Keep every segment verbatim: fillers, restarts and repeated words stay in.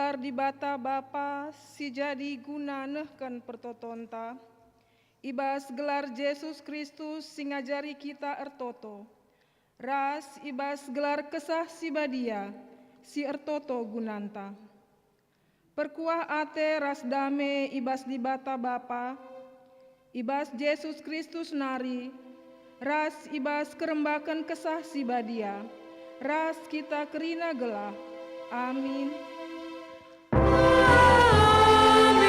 Gelar Dibata Bapa si jadi guna nehken pertotonta, i bas gelar Jesus Kristus si ngajari kita ertoto, ras i bas gelar Kesah Si Badia si ertoto gunanta. Perkuah ate ras dame i bas Dibata Bapa, i bas Jesus Kristus nari, ras i bas kerembaken Kesah Si Badia, ras kita kerina gelah. Amin. Amin.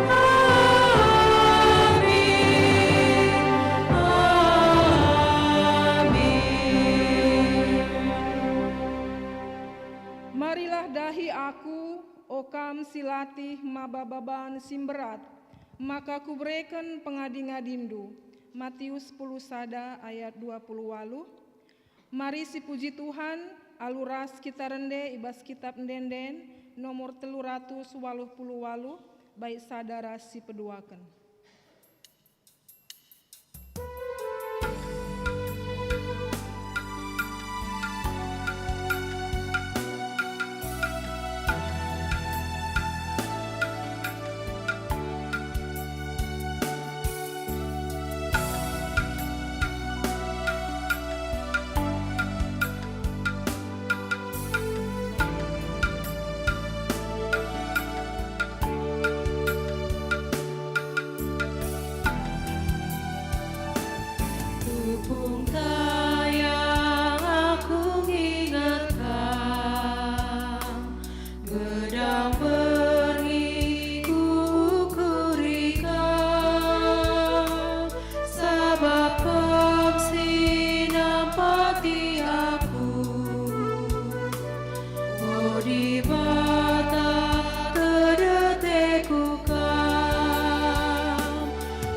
Amin. Amin. Marilah dahi aku, o kam si latih maba baban si mberat, maka kubereken pengadi-ngadindu. Matius sepuluh sada ayat dua puluh waluh. Mari sipuji Tuhan, alu ras kita rende i bas Kitap Ende-enden nomor telu ratus waluh puluh waluh, bait sada ras si peduaken. Tupung tayang aku nginget Kam, gedang berngi kuukuri Kam, sabap Kam si nampati aku. O Dibata, kedek ateku Kam.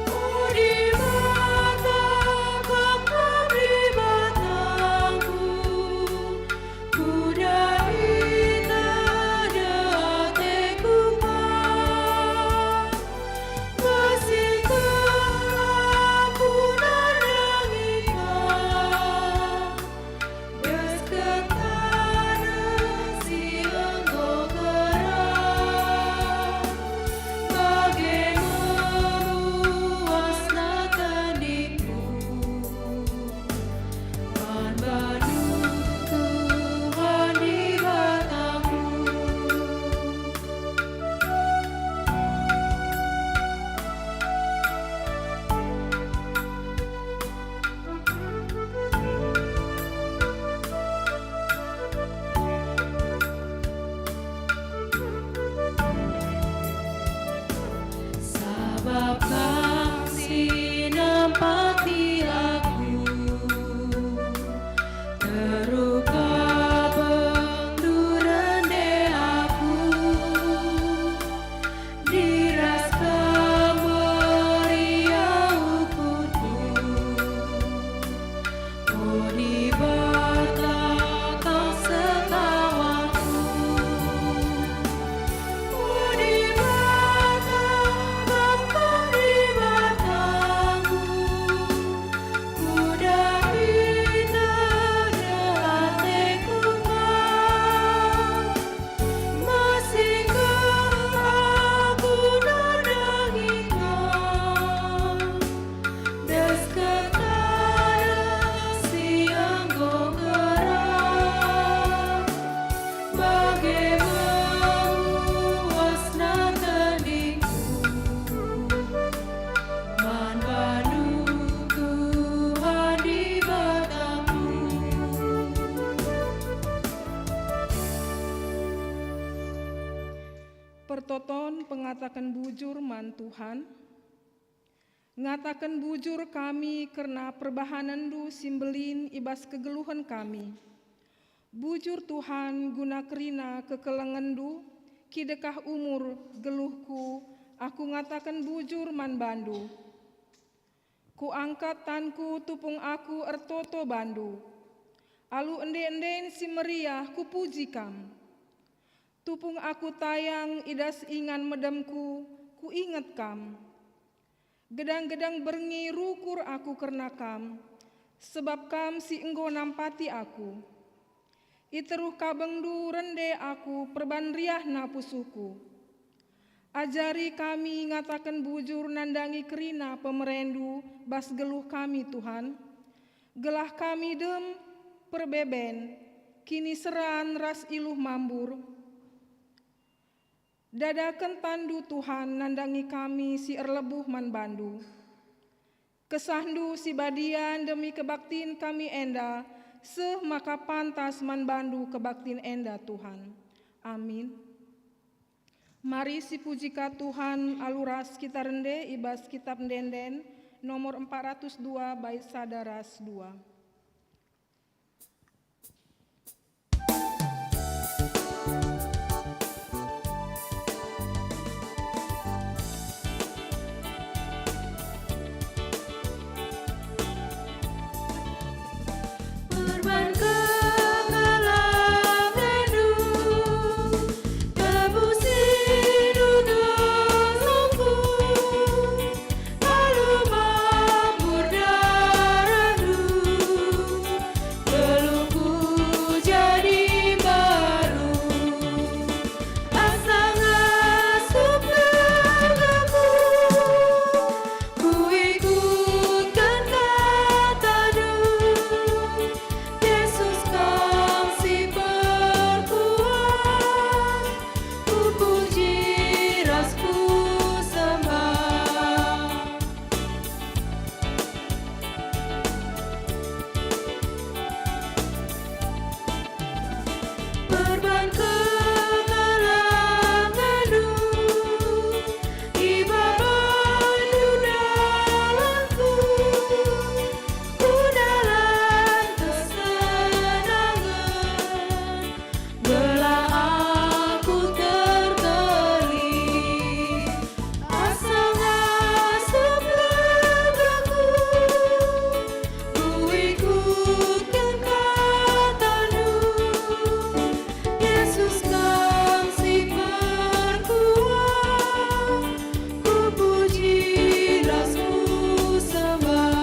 O Dibata, Kam kap Dibatangku. Kudahi tedeh ateku Kam. Bersihken aku nandangi Kam. Desken taneh si enggo kerang, bage memuasna tendingku man bandu, Tuhan Dibatangku. Sabap Kam si nampati aku, terukap ndu rende aku. Diras Kam meriah ukurku, o Dibata, Kam sekawarku. O Dibata, Kam kap Dibatangku. Kudahi tedeh ateku Kam. Masihken aku nandangi Kam, desken taneh si enggo kerang, bage memuasna tendingku man bandu, Tuhan Dibatangku. Pertoton pengataken bujur man Tuhan. Ngataken bujur kami kerna perbahanenNdu si mbelin i bas kegeluhen kami. Bujur Tuhan, guna kerina kekelengenNdu, kidekah umur geluhku, aku ngataken bujur man baNdu. Kuangkat tanku tupung aku ertoto baNdu. Alu ende-enden si meriah kupuji Kam. Tupung aku tayang i das ingan medemku, kuinget Kam. Gedang-gedang berngi rukur aku kerna Kam, sebab Kam si enggo nampati aku. I teruh kabengndu rende aku perban riahna pusuhku. Ajari kami ngataken bujur nandangi kerina pemerendu bas geluh kami, Tuhan, gelah kami dem perbeben, kiniseran ras iluh mambur. Dadaken tanNdu, Tuhan, nandangi kami si erlebuh man bandu. KesahNdu si badia ndemi kebaktin kami enda, seh maka pantas man bandu kebaktin enda, Tuhan. Amin. Mari sipuji ka Tuhan alu ras kita rende i bas Kitap Ende-enden nomor empat ratus dua bait sada ras dua. Perban kekalangenndu, tebusi dosangku, alu mambur darahNdu, geluhku jadi mbaru. Asa ngasup geluhku, kuikutken kataNdu. Yesus, Kam si perkuah, kupuji ras kusembah. Perban kekalangenndu, ibabanNdu dalanku, ku dalan kesenangen. Gelah aku terkelin, asa ngasup langkahku, kuikutken kataNdu. Yesus, Kam si perkuah, kupuji ras kusembah.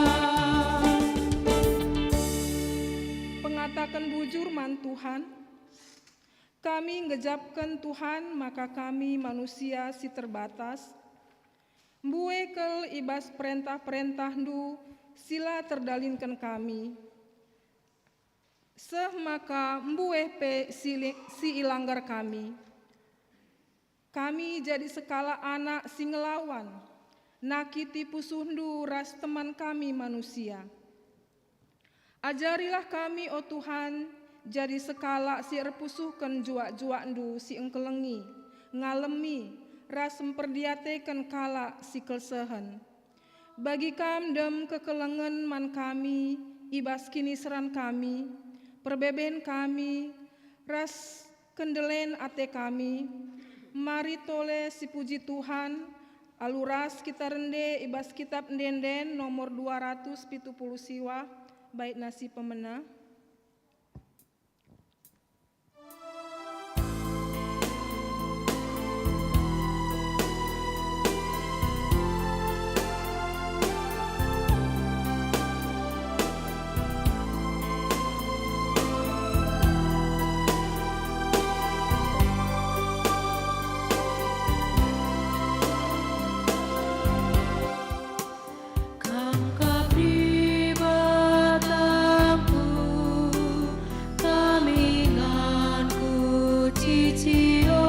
Pengataken bujur man Tuhan. Kami nggejapken, Tuhan, maka kami manusia si terbatas. Mbue kal i bas perentah-perentahNdu si la terdalinken kami, seh maka mbue pe si li-, si ilanggar kami. Kami jadi sekalak anak si ngelawan, nakiti pusuhNdu ras teman kami manusia. Ajarilah kami, o Tuhan, jadi sekalak si erpusuhken juak-juakNdu si engkelengi, ngalemi, ras mperdiateken kalak si kelsehen. Bagi Kam dem kekelengen man kami i bas kiniseran kami, perbeben kami, ras kendelen ate kami. Mari tole sipuji Tuhan, alu ras kita rende i bas Kitap Ende-enden nomor dua ratus pitu puluh siwah, baitna si pemena. Kam kap Dibatangku, taminganku cicio,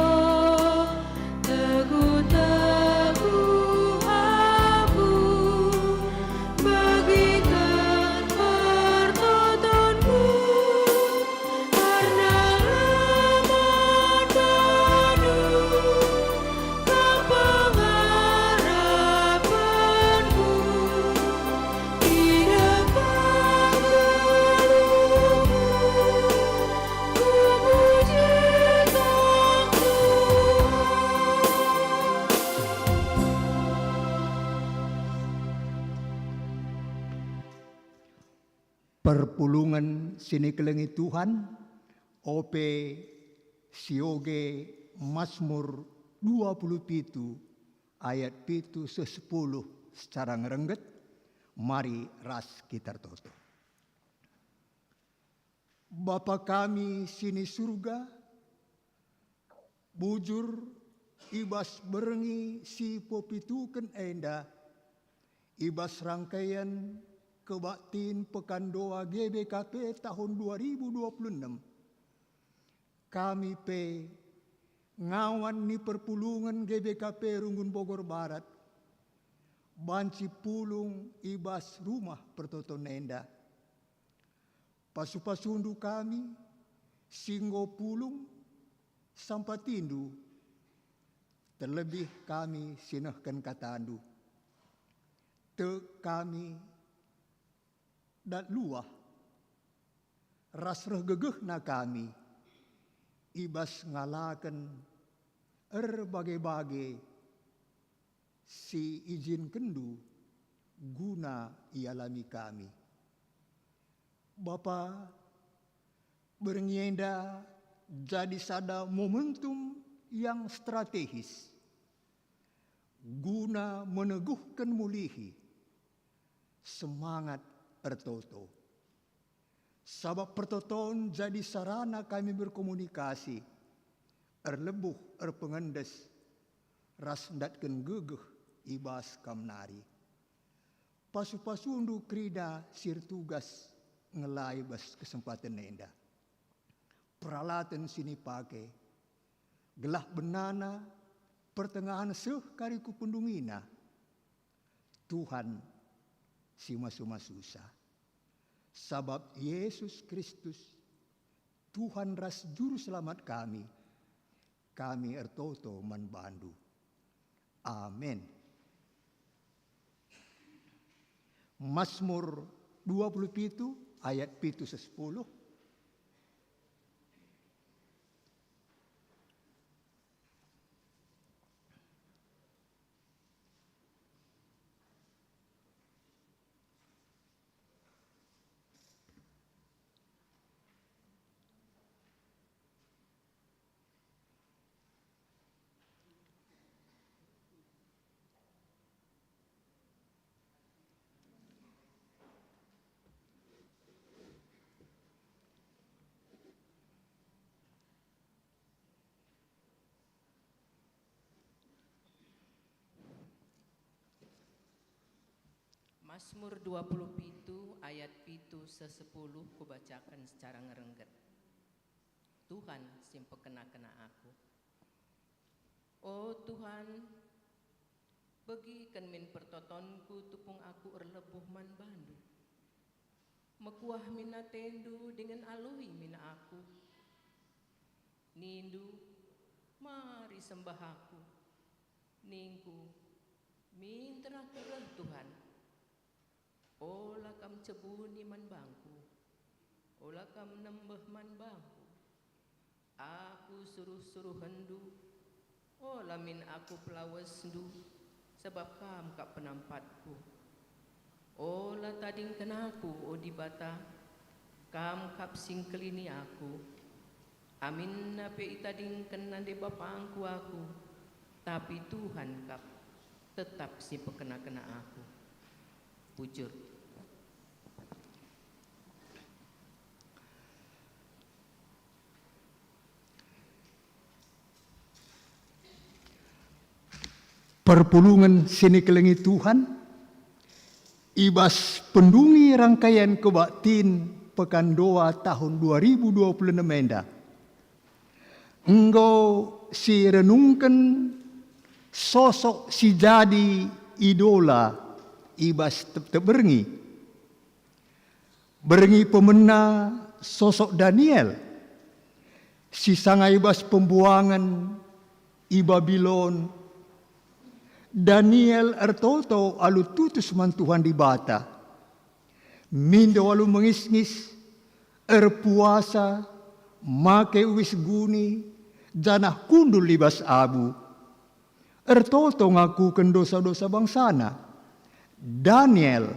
teguh-teguh aku, begiken pertotonku, ernalem man bandu. Kam pengarapenku, i depan geluhku, kupuji Kam, Tuhan. Perpulungen si nikelengi Tuhan, ope sioge Masmur dua puluh pitu ayat pitu seh sepuluh secara ngerengget, mari ras kita ertoto. Bapa kami si ni Surga, bujur i bas berngi si pepituken enda, i bas rangkaian kebaktin Pekan Doa G B K P tahun dua ribu dua puluh enem, kami pe ngawan ni perpulungen G B K P Runggun Bogor Barat banci pulung i bas rumah pertoton enda. Pasu-pasundu kami si enggo pulung sampatindu, terlebih kami si nehken katandu. Tek kami dat luah, ras reh gegehna kami i bas ngalaken erbage-bage si ijinkenndu guna ialami kami. Bapa, berngi enda jadi sada momentum yang strategis guna meneguhken mulihi semangat ertoto. Sabap pertoton jadi sarana kami berkomunikasi, erlebuh, erpengendes, ras ndatken gegeh i bas kam nari. Pasu-pasundu kerina si ertugas ngelai bas kesempaten enda. Peralaten si nipake, gelah benana pertengahen seh kari ku pendungina. Tuhan si masu-masusa. Sabap Yesus Kristus, Tuhan ras Juru Selamat kami, kami ertoto man bandu. Amin. Mazmur dua puluh pitu ayat pitu seh sepuluh. Mazmur dua puluh pitu ayat pitu seh sepuluh kubacaken secara ngerengget. Tuhan si mpekena-kena aku. O Tuhan, begiken min pertotonku tupung aku erlebuh man bandu. Mekuah min atendu dingen aloi min aku. Nindu, "Mari sembah aku." Ningku, "Minter aku reh, Tuhan." Ola kam cebuni man bangku, ola kam nembeh man bangku. Aku suruh-suruhenndu, ola min aku pelawesndu, sabap kam kap penampatku. Ola tadingken aku, o Dibata, kam kap si ngkelini aku. Aminna pe itadingken nande bapangku aku, tapi Tuhan kap tetap si mpekena-kena aku. Bujur. Perpulungen si nikelengi Tuhan, i bas pendungi rangkaian kebaktin Pekan Doa tahun dua ribu dua puluh enem enda, enggo sirenungken sosok si jadi idola i bas tep-tep berngi. Berngi pemena sosok Daniel, si sanga i bas pembuangen i Babilon. Daniel ertoto alu tutus man Tuhan Dibata. Mindo alu mengisngis, erpuasa, make uis guni, janah kundul i bas abu. Ertoto ngakuken dosa-dosa bangsana. Daniel,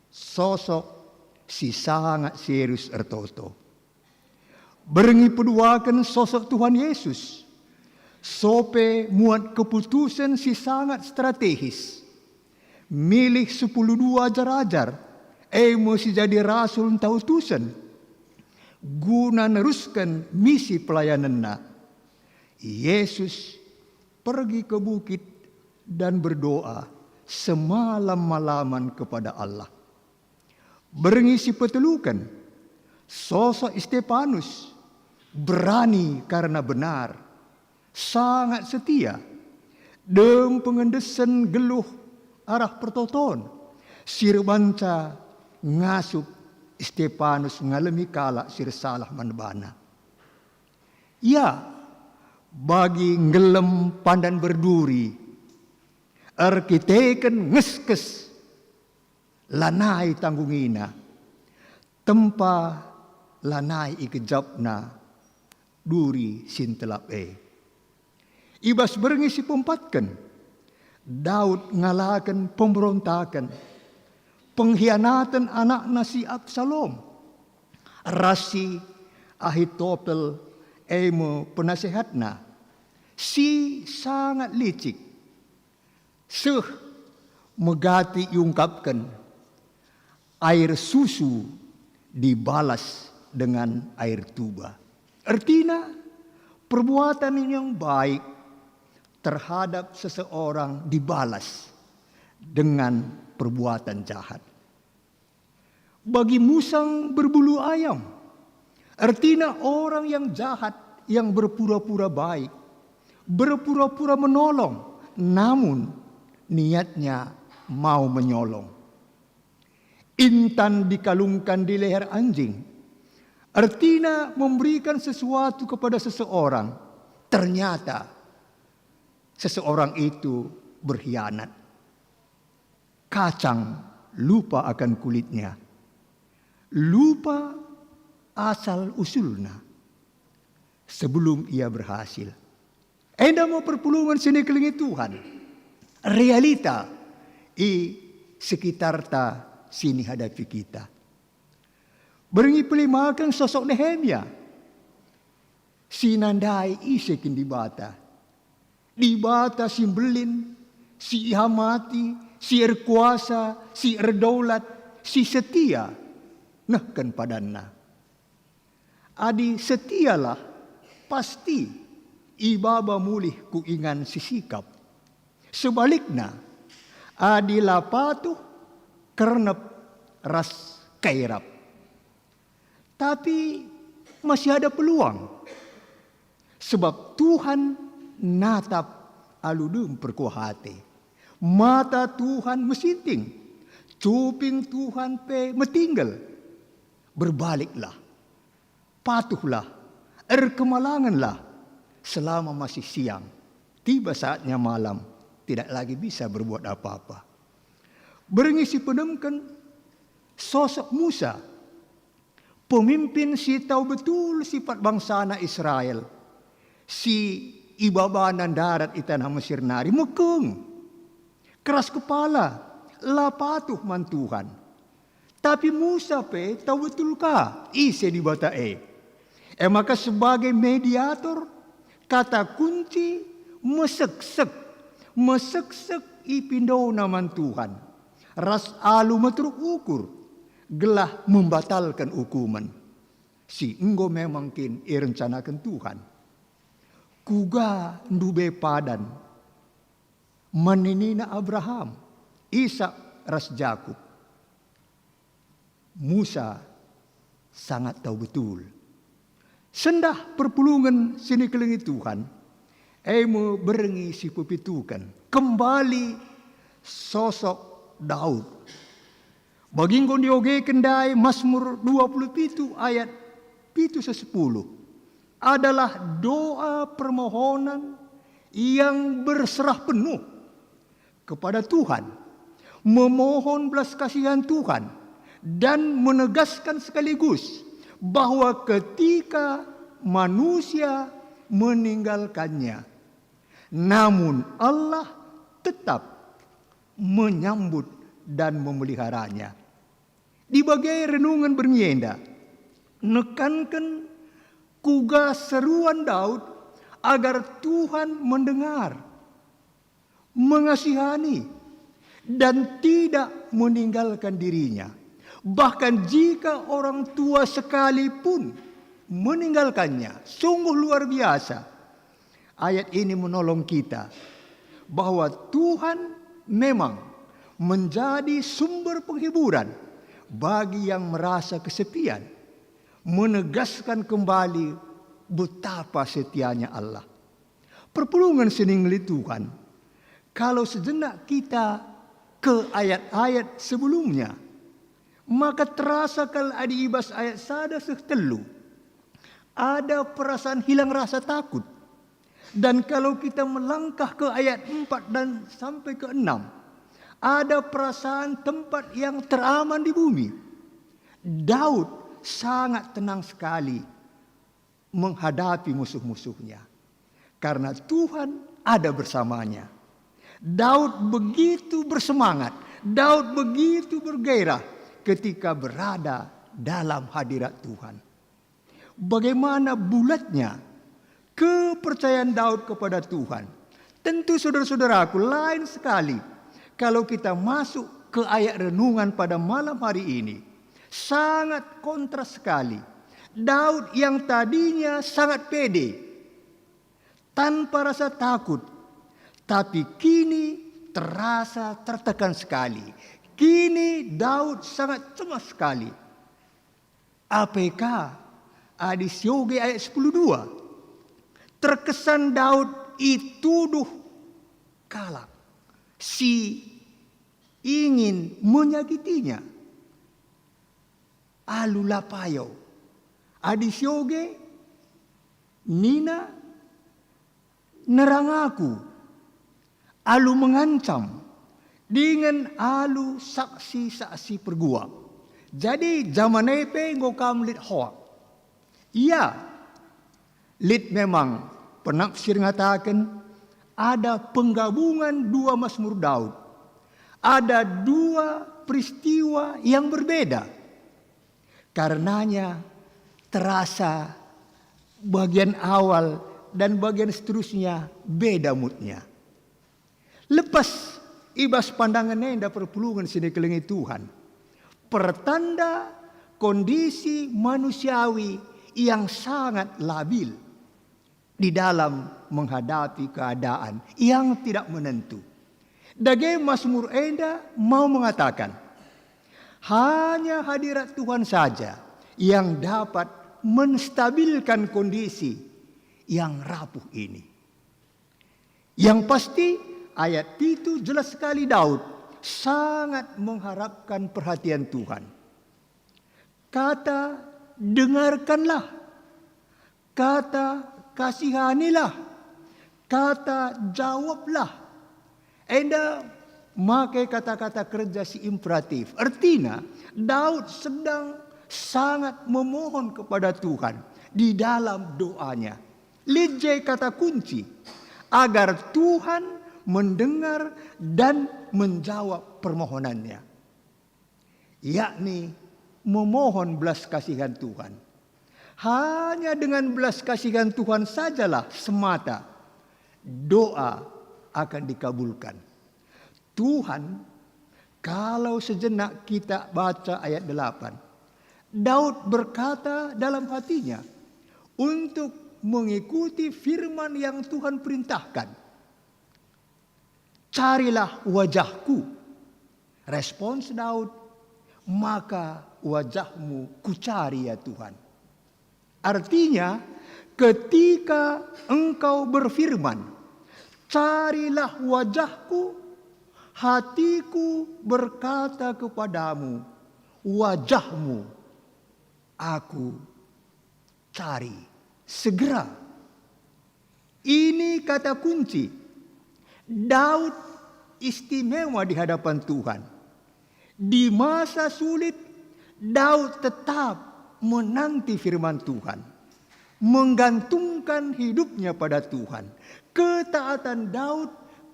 sosok si sangat serius ertoto. Berngi peduaken sosok Tuhan Yesus. Sope muat keputusen si sangat strategis. Milih sepuluh dua ajar-ajar, e me si jadi rasul ntah utusen. guna nerusken misi pelayanenNa, Yesus pergi ke bukit dan berdoa semalam-malaman kepada Allah. Berngi si peteluken, sosok Stepanus berani karena benar, sangat setia, dem pengendesen geluh arah pertoton, si erbanca ngasup Stepanus ngalemi kalak si ersalah man bana. Ya, bagi nggelem pandan berduri, erkiteken ngeskes, lanai tanggungina, tempa lanai igejapna duri si ntelap e. I bas berngi si peempatken, Daud ngalaken pemberontaken, penghianaten anakna si Absalom, ras si Ahitopel, e me penasehatna, si sangat licik. Seh, megati iungkapken, air susu dibalas dengan air tuba. Ertina, perbuatan yang baik terhadap seseorang dibalas dengan perbuatan jahat. Bagi musang berbulu ayam, ertina orang yang jahat yang berpura-pura baik, berpura-pura menolong, namun niatnya mau menyolong. Intan dikalungkan di leher anjing, ertina memberikan sesuatu kepada seseorang, ternyata seseorang itu berkhianat. Kacang lupa akan kulitnya, lupa asal usulna sebelum ia berhasil. Enda me perpulungen si nikelengi Tuhan, realita i sekitarta si nihadapi kita. Berngi pelimaken sosok Nehemia, si nandai ise kin Dibata. Dibata si mbelin, si ihamati, si erkuasa, si erdaulat, si setia, nehken padanNa. Adi setialah, pasti ibaba mulih ku ingan si sikap. Sebalikna, adi la patuh, kernep ras kairap. Tapi masih ada peluang, sebab Tuhan natap alu dem perkuah ate. Mata Tuhan mesinting, cuping Tuhan pe metinggel. Berbaliklah, patuhlah, erkemalangenlah selama masih siang. Tiba saatnya malam, tidak lagi bisa berbuat apa-apa. Berngi si penemken sosok Musa, pemimpin si tau betul sifat bangsana Israel, si ibabana ndarat i taneh Mesir nari, mekeng, keras kepala, la patuh man Tuhan. Tapi Musa pe tau betul ka ise Dibata e. E maka sebagai mediator, kata kunci meseksek, meseksek ipindona man Tuhan, ras alu meteruk ukur, gelah membatalken ukumen si enggo memang kin irencanaken Tuhan. Kuga ndube padan man ninina Abraham, Isak, ras Jakup. Musa sangat tau betul. Sendah perpulungen si nikelengi Tuhan, e me berngi si pepituken, kembali sosok Daud. Bagi enggo ndiogeken ndai Mazmur dua puluh pitu ayat pitu seh sepuluh, adalah doa permohonan yang berserah penuh kepada Tuhan, memohon belas kasihan Tuhan, dan menegaskan sekaligus bahwa ketika manusia meninggalkannya, namun Allah tetap menyambut dan memeliharanya. Di bage renungen berngi enda, nekanken kuga seruan Daud agar Tuhan mendengar, mengasihani, dan tidak meninggalkan dirinya. Bahkan jika orang tua sekalipun meninggalkannya. Sungguh luar biasa. Ayat ini menolong kita bahwa Tuhan memang menjadi sumber penghiburan bagi yang merasa kesepian, menegaskan kembali betapa setianya Allah. Perpulungen si ningeli Tuhan, kalau sejenak kita ke ayat-ayat sebelumnya, maka terasa kal adi i bas ayat sada seh telu, ada perasaan hilang rasa takut. Dan kalau kita melangkah ke ayat empat dan sampai ke enam, ada perasaan tempat yang teraman di bumi. Daud sangat tenang sekali menghadapi musuh-musuhnya, karena Tuhan ada bersamanya. Daud begitu bersemangat, Daud begitu bergairah ketika berada dalam hadirat Tuhan. Bagaimana bulatnya kepercayaan Daud kepada Tuhan. Tentu, saudara-saudaraku, lain sekali kalau kita masuk ke ayat renungan pada malam hari ini. Sangat kontras sekali. Daud yang tadinya sangat pede, tanpa rasa takut, tapi kini terasa tertekan sekali. Kini Daud sangat cemas sekali. Apai ka adi sioge ayat sepuluh dua? Terkesan Daud ituduh kalak si ingin menyakitinya alu la payo. Adi sioge nina, nerang aku alu mengancam dingen alu saksi-saksi perguak. Jadi, jaman e pe enggo kam lit hoak. Ia lit memang penafsir ngataken ada penggabungan dua Masmur Daud. Ada dua peristiwa yang berbeda. Karenanya terasa bagian awal dan bagian seterusnya beda moodnya. Lepas i bas pandangan enda perpulungen si dikelengi Tuhan, pertanda kondisi manusiawi yang sangat labil di dalam menghadapi keadaan yang tidak menentu. Dage Masmur enda mau mengatakan, hanya hadirat Tuhan saja yang dapat menstabilkan kondisi yang rapuh ini. Yang pasti, ayat pitu jelas sekali Daud sangat mengharapkan perhatian Tuhan. Kata "dengarkanlah", kata "kasihanilah", kata "jawablah", enda make kata-kata kerja si imperatif. Ertina, Daud sedang sangat memohon kepada Tuhan di dalam doanya. Lit je kata kunci, agar Tuhan mendengar dan menjawab permohonannya, yakni memohon belas kasihan Tuhan. Hanya dengan belas kasihan Tuhan sajalah semata doa akan dikabulkan. Tuhan, kalau sejenak kita baca ayat delapan, Daud berkata dalam hatinya untuk mengikuti firman yang Tuhan perintahkan, "Carilah wajahku." Respons Daud, "Maka wajahmu kucari, ya Tuhan." Artinya, ketika engkau berfirman, "Carilah wajahku," hatiku berkata kepadamu, "Wajahmu aku cari segera." Ini kata kunci. Daud istimewa di hadapan Tuhan. Di masa sulit, Daud tetap menanti firman Tuhan, menggantungkan hidupnya pada Tuhan. Ketaatan Daud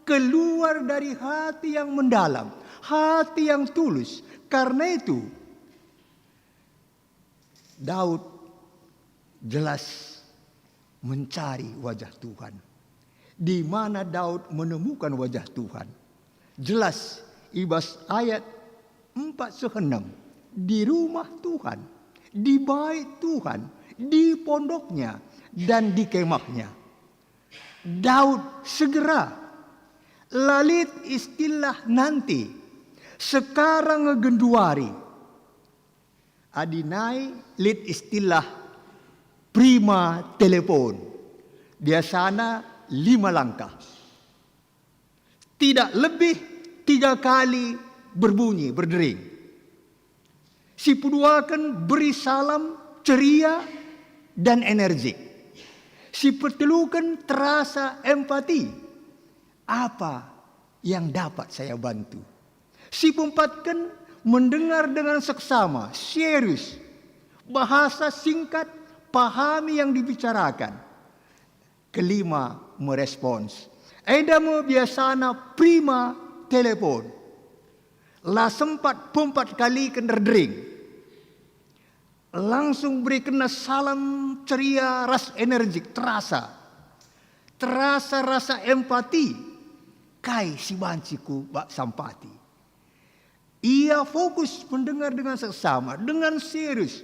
keluar dari hati yang mendalam, hati yang tulus. Karena itu, Daud jelas mencari wajah Tuhan. Di mana Daud menemukan wajah Tuhan? Jelas, i bas ayat empat seh enam, di rumah Tuhan, di bait Tuhan, di pondoknya dan di kemahnya. Daud segera. La lit istilah nanti, sekarang nge genduari. Adi nai lit istilah prima telepon, biasana lima langkah. Tidak lebih tiga kali berbunyi, berdering. Si peduaken beri salam ceria dan energik. Si peteluken terasa empati. Apa yang dapat saya bantu? Si peempatken mendengar dengan seksama, serius. Bahasa singkat, pahami yang dibicarakan. Kelima, merespons. Enda me biasana prima telepon. La sempat pempat kali ken erdering. Langsung berikenna salam ceria ras energik, terasa. Terasa rasa empati. Kai si banci ku bak sampati. Ia fokus mendengar dengan seksama, dengan serius,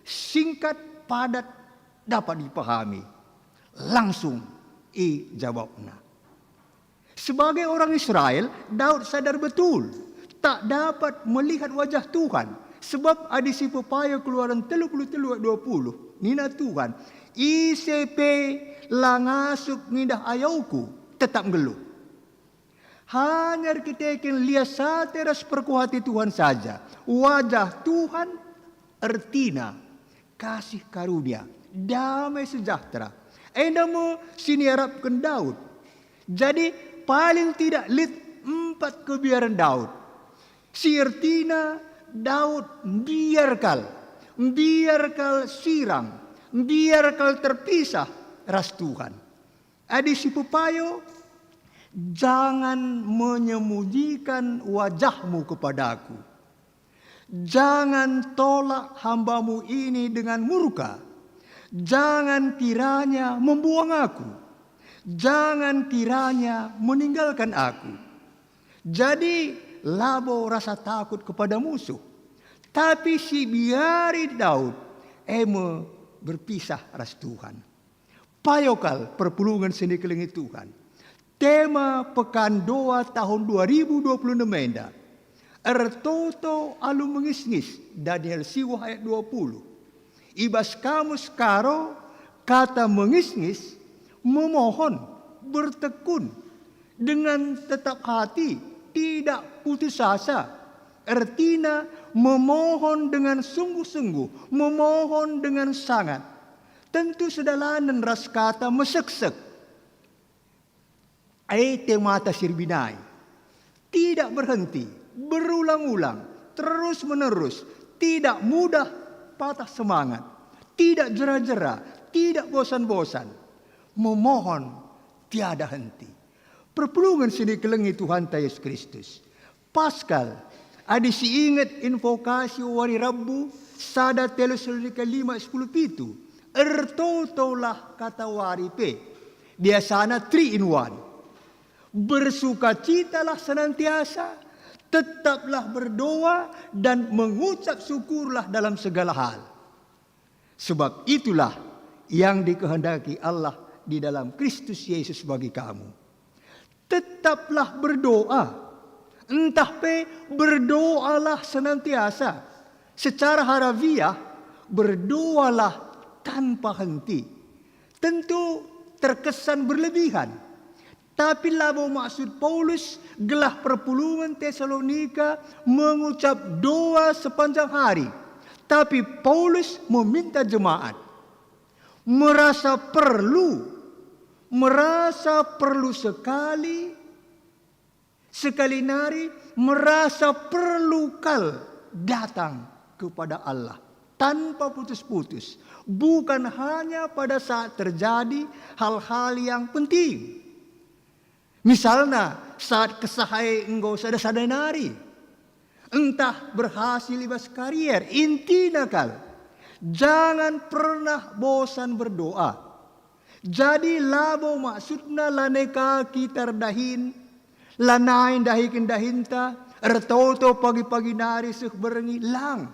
singkat, padat, dapat dipahami. Langsung ijawabna. Sebagai orang Israel, Daud sadar betul tak dapat melihat wajah Tuhan, sebab adi si pepayo Keluaran telu puluh telu ayat dua puluh, nina Tuhan, "Ise pe la ngasup ngindah ayauku, tetap nggeluh." Hanya erkiteken lias ate ras perkuhati Tuhan saja, wajah Tuhan ertina kasih karunia, damai sejahtera. Enda me si niarapken Daud. Jadi, paling tidak lit empat kebiaren Daud. Si ertina Daud mbiar kal, mbiar kal sirang, mbiar kal terpisah ras Tuhan. Adi si pepayo, jangan menyembunyikan wajahmu kepadaku. Jangan tolak hambamu ini dengan murka. Jangan kiranya membuang aku. Jangan kiranya meninggalkan aku. Jadi labo rasa takut kepada musuh. Tapi si biari Daud, e me berpisah ras Tuhan. Payo kal perpulungen si nikelengi Tuhan. Tema Pekan Doa tahun dua ribu dua puluh enam enda ertoto alu mengisngis, Daniel siwah ayat dua puluh. I bas kamus Karo, kata mengisngis memohon, bertekun, dengan tetap hati, tidak putus asa. Ertina memohon dengan sungguh-sungguh, memohon dengan sangat. Tentu sedalanen ras kata meseksek. E, temata si erbinai. Tidak berhenti, berulang-ulang, terus-menerus, tidak mudah patah semangat, tidak jera-jera, tidak bosan-bosan. Memohon tiada henti. Perpulungen si nikelengi Tuhanta Yesus Kristus. Paskal, adi si inget invokasi wari Rabu, sada Tesalonika lima sepuluh pitu, ertotolah kata wari pe. Biasana three in one. Bersukacitalah senantiasa, tetaplah berdoa, dan mengucap syukurlah dalam segala hal. Sebab itulah yang dikehendaki Allah di dalam Kristus Yesus bagi kamu. Tetaplah berdoa, ntah pe berdoalah senantiasa. Secara harafiah, berdoalah tanpa henti. Tentu terkesan berlebihan. Tapi labo maksud Paulus gelah perpulungen Tesalonika mengucap doa sepanjang hari. Tapi Paulus meminta jemaat merasa perlu, merasa perlu sekali, sekali nari merasa perlu kal datang kepada Allah tanpa putus-putus, bukan hanya pada saat terjadi hal-hal yang penting. Misalna, saat kesah e enggo sada-sada nari, ntah berhasil i bas karier, intina kal, jangan pernah bosan berdoa. Jadi labo maksudna lanai ka kita erdahin, lanai ndahiken dahinta, ertoto pagi-pagi nari seh berngi, lang.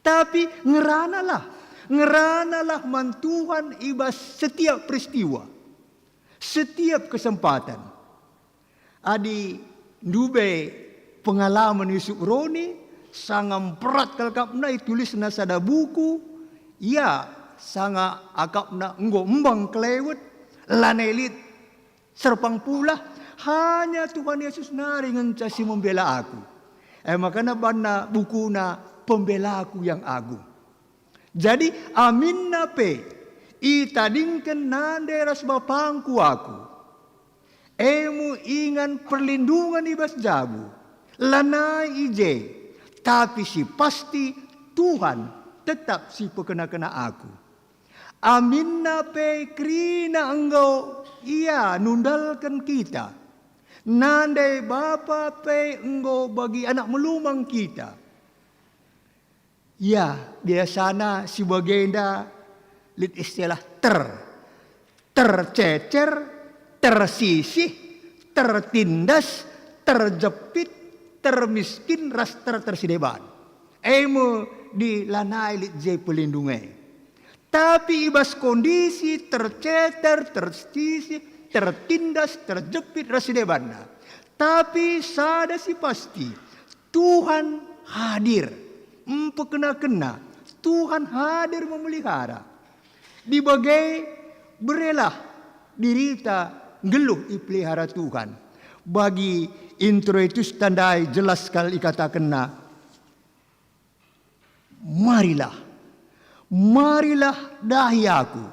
Tapi ngeranalah, Ngeranalah man Tuhan i bas setiap peristiwa, setiap kesempatan. Adi ndube pengalaman Yusuf Roni, sanga mperat kal akapna itulisna sada buku, ia sanga akapna enggo embang kelewet, lanai lit serpang pulah, hanya Tuhan Yesus nari ngenca si membela aku. E makana banna bukuna Pembelaku yang Agung. Jadi aminna pe itadingken nande ras bapangku aku, e me ingan perlindungen i bas jabu, lanai i je, tapi si pasti Tuhan tetap si pekena-kena aku. Aminna pe kerina enggo ia nundalken kita, nande bapa pe enggo bagi anak melumang kita. Ya, biasana si bagenda lit istilah ter, tercecer, tersisih, tertindas, terjepit, termiskin, ras ter tersideban. E me di lanai lit je pelindung e. Tapi i bas kondisi terceter, tersisih, tertindas, terjepit ras sidebanna. Tapi sada si pasti, Tuhan hadir, mpekena-kena, Tuhan hadir memelihara. Di bage berelah dirita nggeluh ipelihara Tuhan. Bagi introitus tandai jelas kal ikatakenna, "Marilah, marilah dahi aku,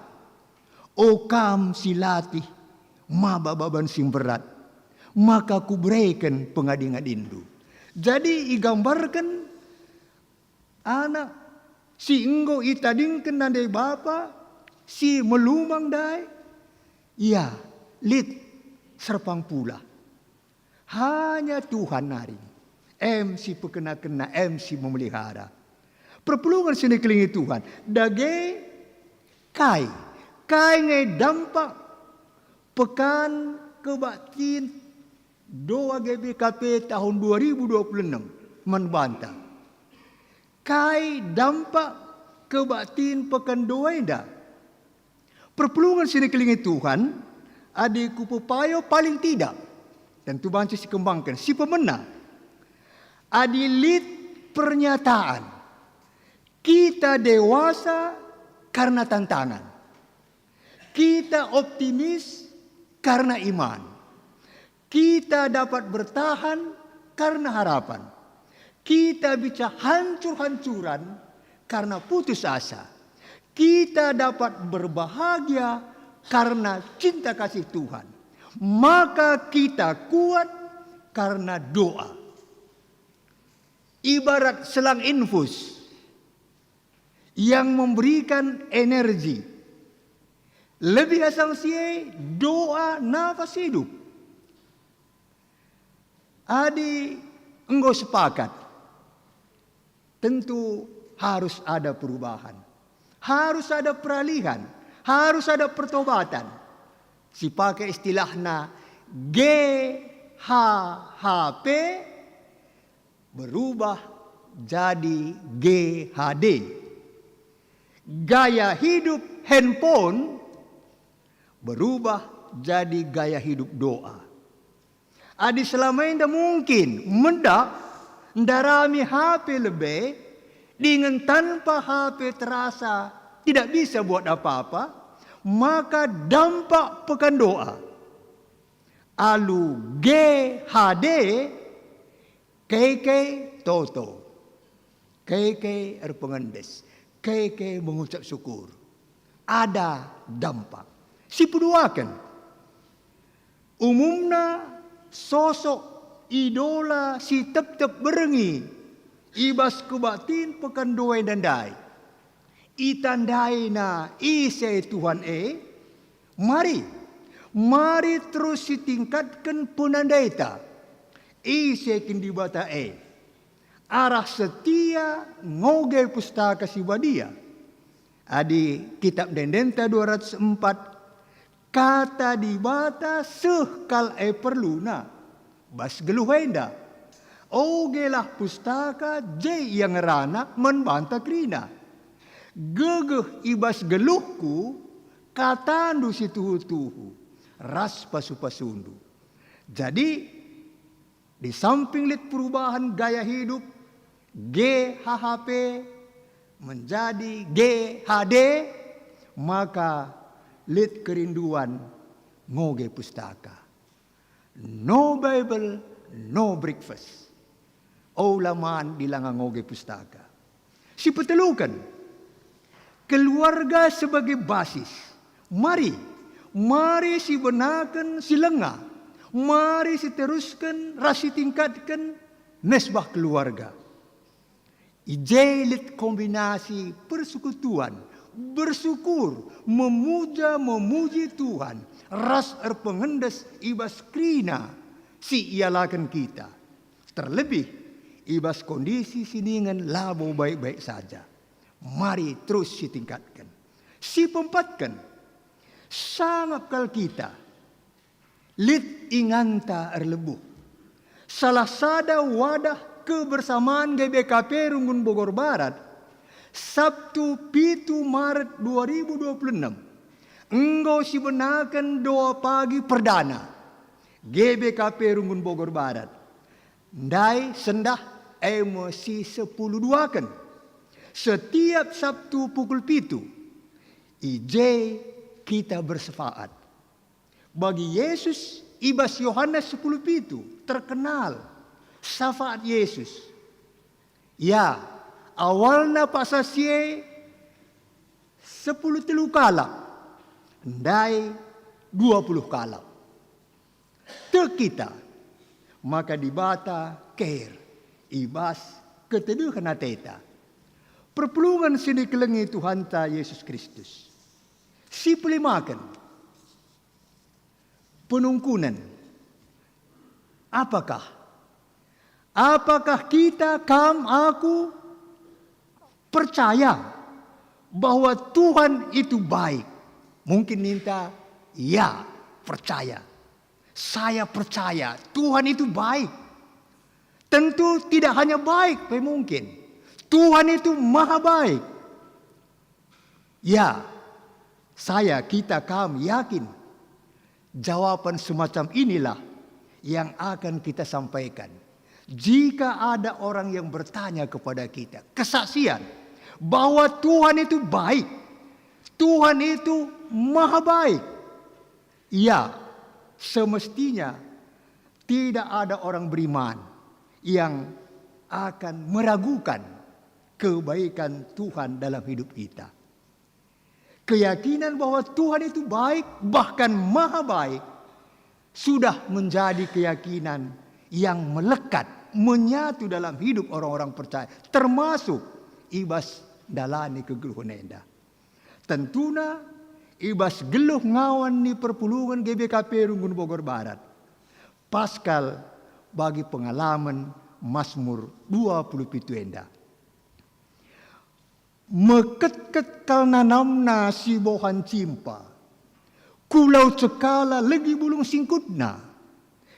o kam si latih maba baban si mberat, maka kubereken pengadi-ngadinndu." Jadi igambarken anak si enggo itadingken nande bapa si melumang ndai, ia lit serpang pulah. Hanya Tuhan nari, em si pekena-kena, em si memelihara. Perpulungen si nikelengi Tuhan, dage kai? Kai nge dampak Pekan Kebaktin Doa G B K P tahun dua ribu dua puluh enam man banta? Kai dampak kebaktin Pekan Doa enda? Perpulungen si nikelengi Tuhan, adi kupepayo paling tidak, tentu banci sikembangken, si pemena. Adi lit pernyataan, kita dewasa karena tantangan. Kita optimis karena iman. Kita dapat bertahan karena harapan. Kita bisa hancur-hancuran karena putus asa. Kita dapat berbahagia karena cinta kasih Tuhan. Maka kita kuat karena doa. Ibarat selang infus yang memberikan energi. Lebih asang si e, doa nafas hidup. Adi enggo sepakat, tentu harus ada perubahan, harus ada peralihan, harus ada pertobatan. Sipake istilahna G H H P, berubah jadi G H D. Gaya hidup handphone berubah jadi gaya hidup doa. Adi selama enda mungkin medak ndarami H P lebe, dingen tanpa H P terasa tidak bisa buat apa-apa, maka dampak Pekan Doa alu G H D, keke toto, keke erpengendes, keke mengucap syukur. Ada dampak. Sipeduaken, umumna sosok idola si tep-tep berngi i bas kebaktin Pekan Doa enda ndai. Itandaina ise Tuhan e? Mari, mari terus sitingkatken penandaita. Ise kin Dibata e? Arah setia ngoge Pustaka Si Badia. Adi kitab ende-endenta dua ratus empat, Kata Dibata seh kal e perluna bas geluh enda. Ogelah Pustaka je ia ngerana man banta kerina. Gegeh i bas geluhku, katandu si tuhu-tuhu, ras pasu-pasundu. Jadi, di samping lit perubahan gaya hidup, G H H P menjadi G H D, maka lit kerinduan ngoge pustaka. No Bible, no breakfast. O la man dilanga ngoge pustaka. Si peteluken, keluarga sebagai basis. Mari, mari sibenaken si langa. Mari siterusken ras sitingkatken mesbah keluarga. I je lit kombinasi persekutuan, bersyukur, memuja, memuji Tuhan, ras erpengendes i bas kerina si ialaken kita. Terlebih i bas kondisi si ningen labo baik-baik saja. Mari terus sitingkatken. Si peempatken, sangap kal kita lit inganta erlebuh. Salah sada wadah kebersamaan G B K P Runggun Bogor Barat, Sabtu pitu Maret dua ribu dua puluh enam, enggo sibenaken doa pagi perdana G B K P Runggun Bogor Barat. Ndai sendah e me si sepuluh duaken. Setiap Sabtu pukul pitu, i je kita bersefaat. Bagi Yesus, i bas Yohanes sepuluh pitu terkenal syafaat Yesus. Ya, awalna paksa si e sepuluh telu kalak, ndai dua puluh kalak. Tek kita maka Dibata care i bas ketedehen ateta. Perpulungen si nikelengi Tuhanta Yesus Kristus. Si pelimaken, penungkunen. Apakah, apakah kita, kam, aku percaya bahwa Tuhan itu baik? Mungkin ninta, "Ya, percaya. Saya percaya Tuhan itu baik." Tentu tidak hanya baik pe mungkin. Tuhan itu maha baik. Ya, saya, kita, kam yakin jawaban semacam inilah yang akan kita sampaikan. Jika ada orang yang bertanya kepada kita, kesaksian bahwa Tuhan itu baik, Tuhan itu maha baik, ya, semestinya tidak ada orang beriman yang akan meragukan kebaikan Tuhan dalam hidup kita. Keyakinan bahwa Tuhan itu baik, bahkan maha baik, sudah menjadi keyakinan yang melekat, menyatu dalam hidup orang-orang percaya, termasuk i bas ndalani kegeluhen enda. Tentuna, i bas geluh ngawan ni perpulungen G B K P Runggun Bogor Barat, pas kal bagi pengalamen Masmur dua puluh pitu enda. Meketket kal nanamna si bohan cimpa, kulau cekala legi bulung singkutna.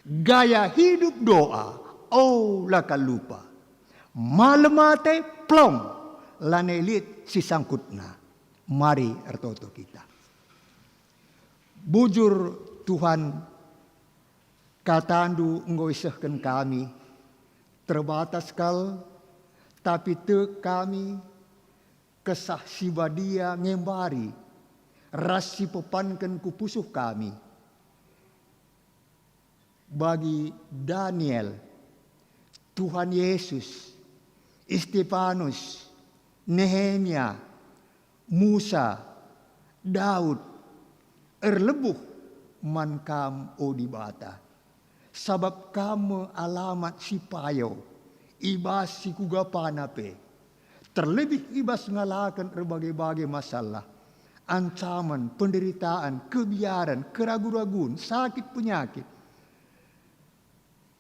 Gaya hidup doa, o, la kal lupa. Malem ate, plong, lanai lit si sangkutna. Mari ertoto kita. Bujur Tuhan, katandu enggo isehken kami, terbatas kal, tapi tek kami, Kesah Si Badia ngembari ras sipepanken ku pusuh kami. Bagi Daniel, Tuhan Yesus, Istepanus, Nehemia, Musa, Daud, erlebuh man Kam, o Dibata, sabap Kam me alamat si payo i bas si kuga pana pe, terlebih i bas ngalaken erbage-bage masalah, ancamen, penderitaan, kebiaren, keragu-ragun, sakit penyakit.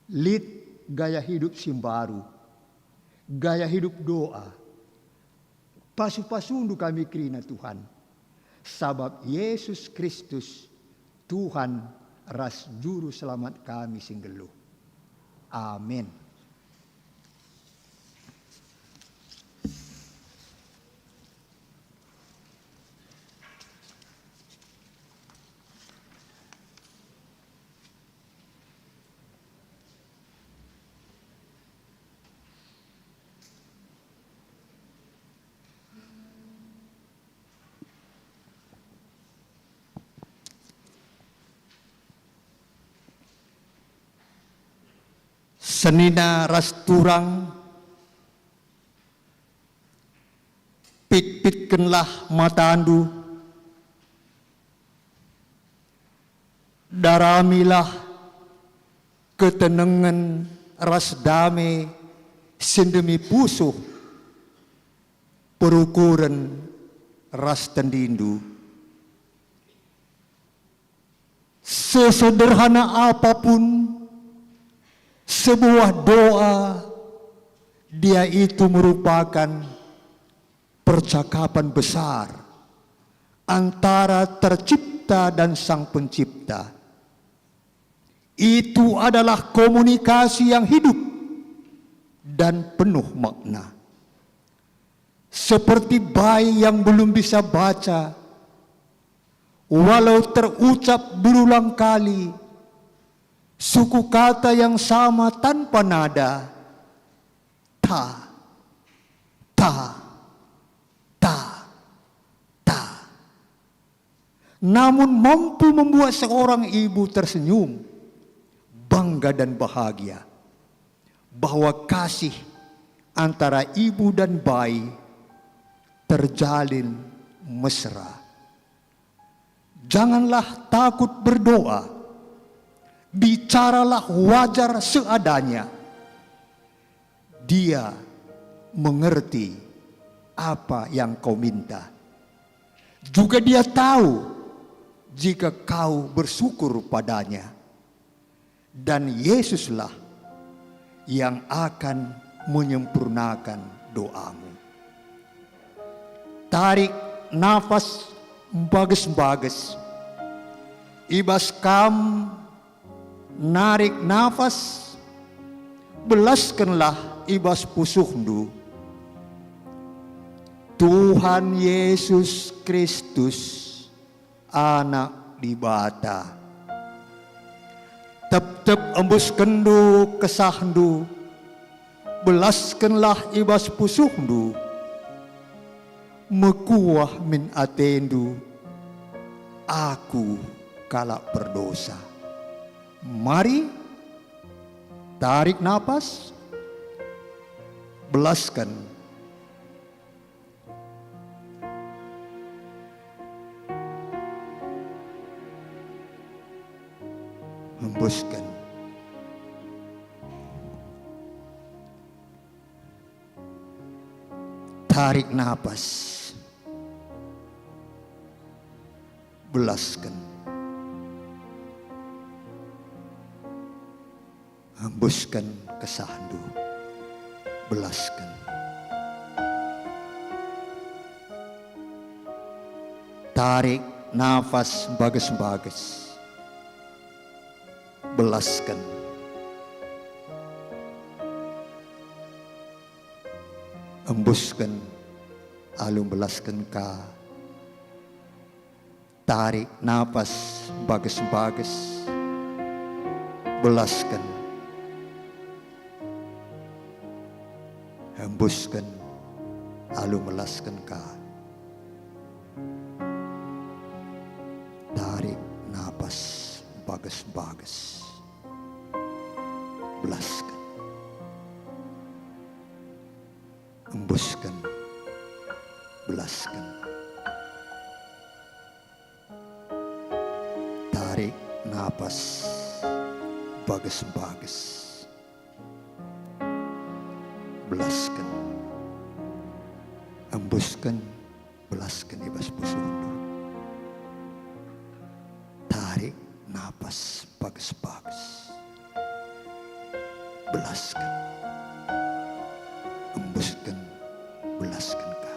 Lit gaya hidup si mbaru, gaya hidup doa. Pasu-pasundu kami kerina, Tuhan, sabap Yesus Kristus, Tuhan ras Juru Selamat kami si nggeluh. Amin. Senina ras turang, pitpitkenlah matandu, daramilah ketenengen ras dame si ndemi pusuh, perukuren ras tendindu. Sesederhana apapun sebuah doa, dia itu merupakan percakapan besar antara tercipta dan Sang Pencipta. Itu adalah komunikasi yang hidup dan penuh makna. Seperti bayi yang belum bisa baca, walau terucap berulang kali suku kata yang sama tanpa nada, ta, ta, ta, ta. Namun mampu membuat seorang ibu tersenyum, bangga dan bahagia bahwa kasih antara ibu dan bayi terjalin mesra. Janganlah takut berdoa, bicaralah wajar seadanya. Dia mengerti apa yang kau minta. Juga Dia tahu jika kau bersyukur pada-Nya. Dan Yesuslah yang akan menyempurnakan doamu. Tarik nafas mbages-mbages. I bas kam narik nafas, belaskenlah i bas pusuhndu. Tuhan Yesus Kristus, Anak Dibata. Tep-tep embuskenndu kesahndu, belaskenlah i bas pusuhndu. Mekuah min atendu, aku kalak perdosa. Mari, tarik napas, belasken. Hembusken. Tarik napas. Belasken. Hembusken kesahndu, belasken. Tarik nafas mbages-mbages, belasken. Embusken alu mbelasken ka. Tarik napas mbages-mbages, belasken. Hembusken alu melasken ka. Tarik napas mbages-mbages, belasken. Embusken, belasken. Tarik napas mbages-mbages, belasken. Embusken, belasken i bas pusuhndu. Tarik napas mbages-mbages, belasken. Embusken, belasken ka.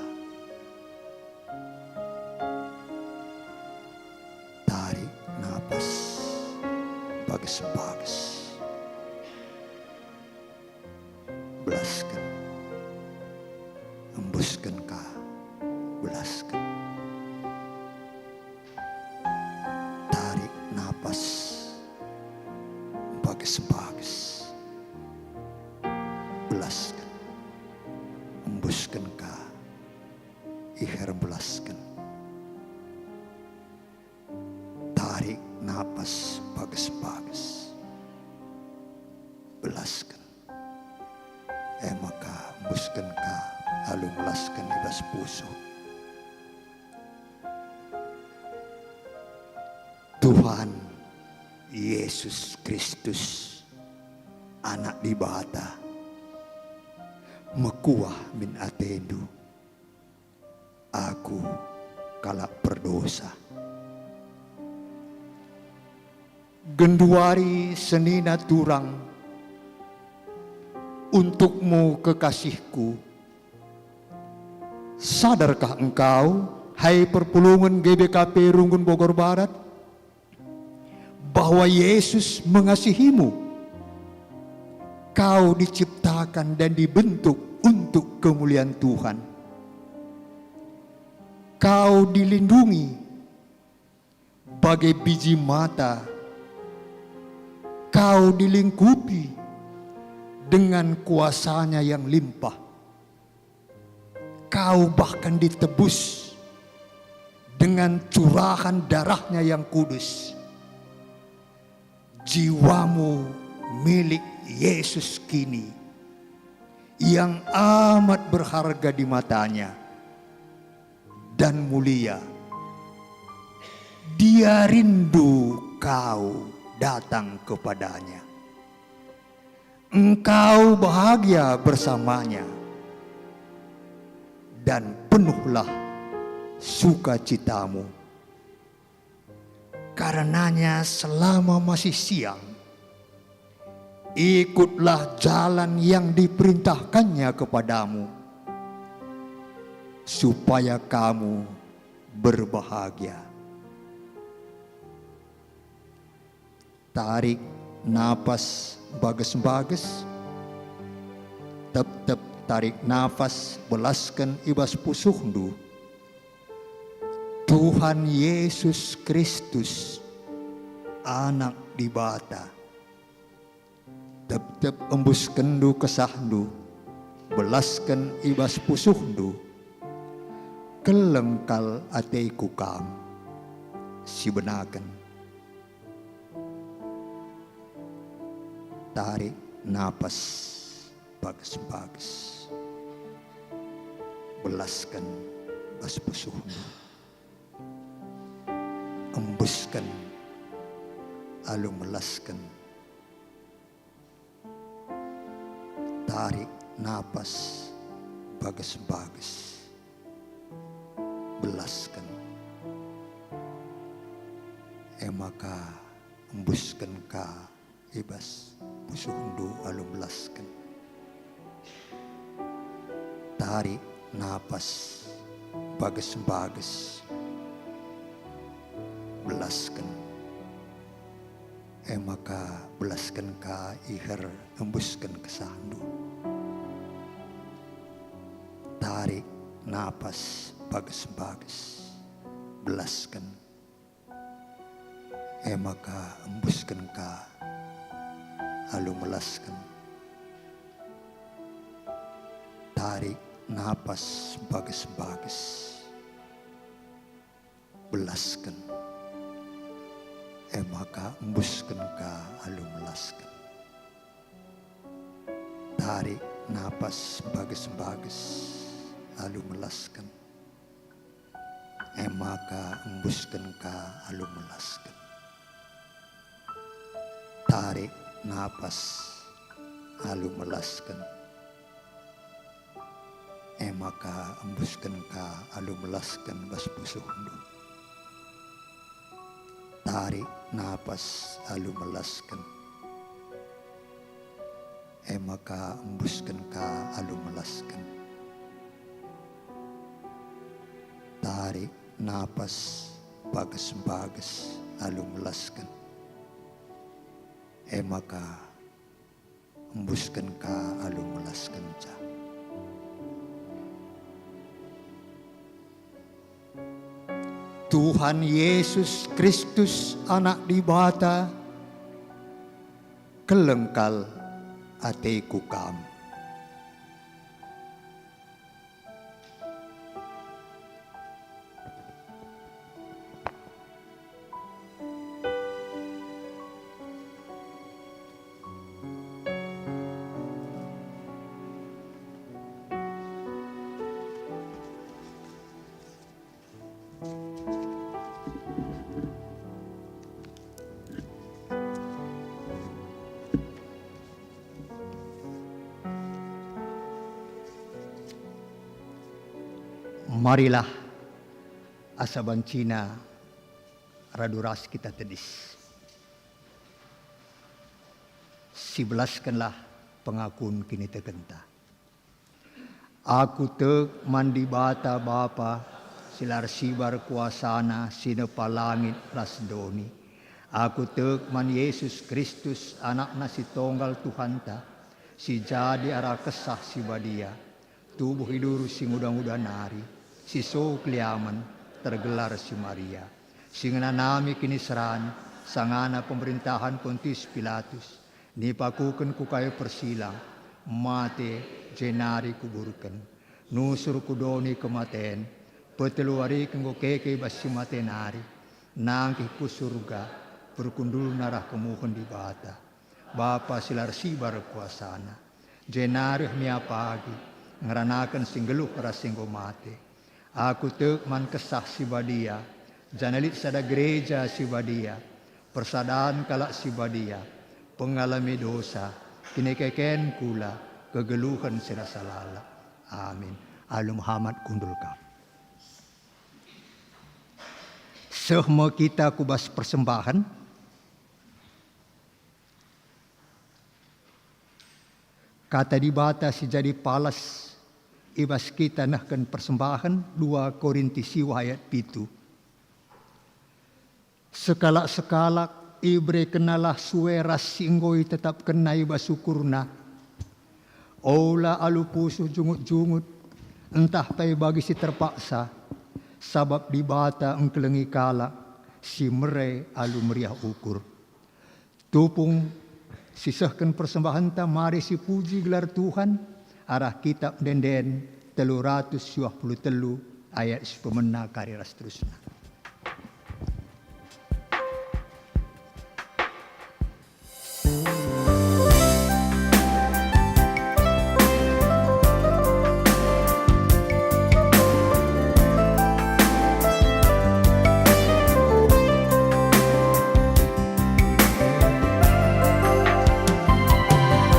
Tarik napas mbages-mbages, belasken. Embusken ka, belasken. Tarik napas mbages-mbages, belasken. Embusken ka, iher belasken. Tarik napas mbages-mbages, belasken. E maka embusken ka alu melasken i bas pusuh. Tuhan Yesus Kristus, Anak Dibata, mekuah min atendu. Aku kalak perdosa. Genduari senina turang, untukmu kekasihku. Sadarkah engkau, hai perpulungen G B K P Runggun Bogor Barat, bahwa Yesus mengasihimu? Kau diciptakan dan dibentuk untuk kemuliaan Tuhan. Kau dilindungi bage biji mata. Kau dilingkupi dengan kuasa-Nya yang limpah. Kau bahkan ditebus dengan curahan darah-Nya yang kudus. Jiwamu milik Yesus kini, yang amat berharga di mata-Nya dan mulia. Dia rindu kau datang kepada-Nya. Engkau bahagia bersama-Nya, dan penuhlah sukacitamu. Karenanya, selama masih siang, ikutlah jalan yang diperintahkan-Nya kepadamu, supaya kamu berbahagia. Tarik napas mbages-mbages. Tep-tep tarik napas, belasken i bas pusuhndu. Tuhan Yesus Kristus, Anak Dibata, tep-tep embuskenndu kesahndu, belasken i bas pusuhndu. Keleng kal ateku Kam, sibenaken. Tarik napas mbages-mbages. Belasken bas pusuhndu. Embusken alu melasken. Tarik napas mbages-mbages. Belasken. E maka embusken ka i bas pusuhndu alu melasken. Tarik napas mbages-mbages. Belasken. E maka belasken ka iher embusken kesahndu. Tarik napas mbages-mbages. Belasken. E maka embusken ka alu melasken. Tarik napas mbages-mbages. Belasken. E maka embusken ka alu melasken. Tarik napas mbages-mbages alu melasken. E maka embusken ka alu melasken. Tarik napas alu melasken. E maka embusken ka alu melasken bas pusuhndu. Tarik napas alu melasken. E maka embusken ka alu melasken. Tarik napas mbages-mbages alu melasken. E maka embusken ka alu melaskenca. Tuhan Yesus Kristus, Anak Dibata, keleng kal ateku Kam. Marilah, asa bancina radu ras kita tedis. Sibelaskenlah pengakun kinitekenta. Aku tek man Dibata Bapa, si la ersibar kuasaNa, si nepa langit ras doni. Aku tek man Jesus Kristus, AnakNa si Tonggal Tuhanta, si jadi arah Kesah Si Badia, tubuh i duru si nguda-nguda nari, si so keliamen, tergelar si Maria, si ngenanami kiniseran, sangana pemerintahan Pontius Pilatus, nipakuken ku kayu persilang, mate, jenari kuburken, nusur ku doni kematen, petelu wari enggo keke i bas si mate nari, nangkih ku Surga, perkundulna arah kemuhen Dibata, Bapa si la ersibar kuasaNa. Jenari reh me ia pagi, ngeranaken si nggeluh ras si enggo mate. Aku tek man Kesah Si Badia, janah lit sada gereja si badia, persadan kalak si badia, pengalemi dosa, kinikeken kula, kegeluhen si rasa lalap. Amin. Alu Muhammad, kundul kam. Seh me kita ku bas persembahen. Kata Dibata si jadi palas i bas kita nehken persembahen, dua Korinti siwah ayat pitu. Sekalak-sekalak iberekennalah sue ras si enggo itetapkenna i bas ukurna. Ola alu pusuh jungut-jungut, ntah pe bagi si terpaksa, sabap Dibata engkelengi kalak si mere alu meriah ukur. Tupung sisehken persembahenta, mari sipuji gelar Tuhan arah Kitap Ende-enden telu ratus siwah puluh telu ayat si pemena kari ras terusna.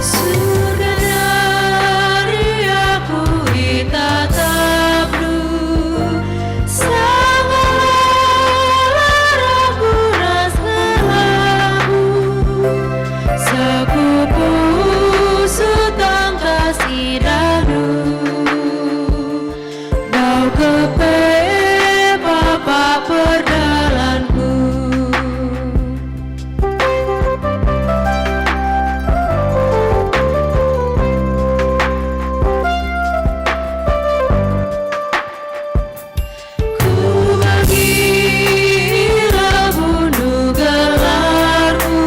Surga dari aku itatapNdu, sangana rohKu ras gelarMu, sekupu sutangkas idahndu. Bau kepe Bapa perdalanku. Ku bagi ilebundu gelarmu,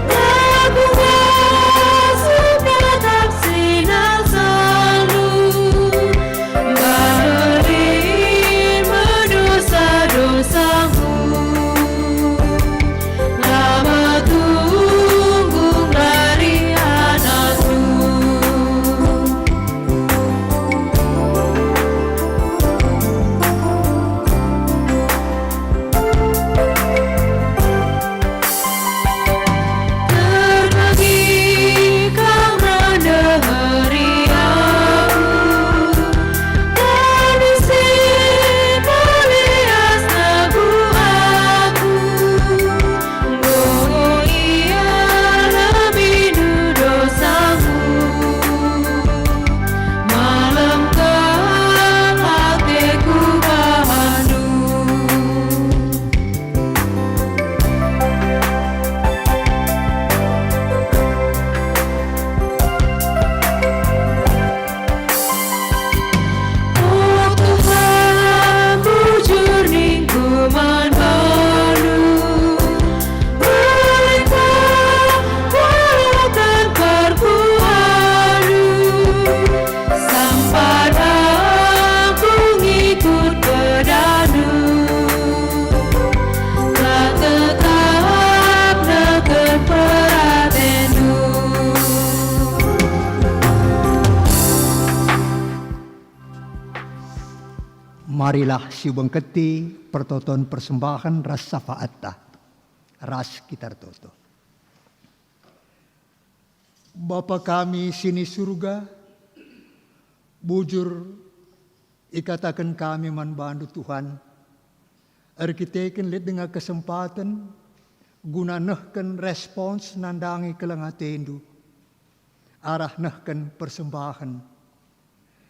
aku ngasup tetap sinarsandu, baberin me dosa-dosaku, la metunggung dari anakndu. Terbagi kam rende heri aku, kami si melias lagu aku. Enggo ialemindu dosaku, malem kal ateku bahandu. O Tuhan, bujur ningku man bandu, bujur ningku man bandu, sampai aku ngikut pedandu, la tetap neken peratendu. Marilah siubengketi pertoton persembahen ras syafaatta, ras kita ertoto. Bapa kami si ni Surga, bujur Ikataken kami man bandu, Tuhan, erkiteken lit denga kesempaten guna nehken respons nandangi keleng atendu arah nehken persembahen.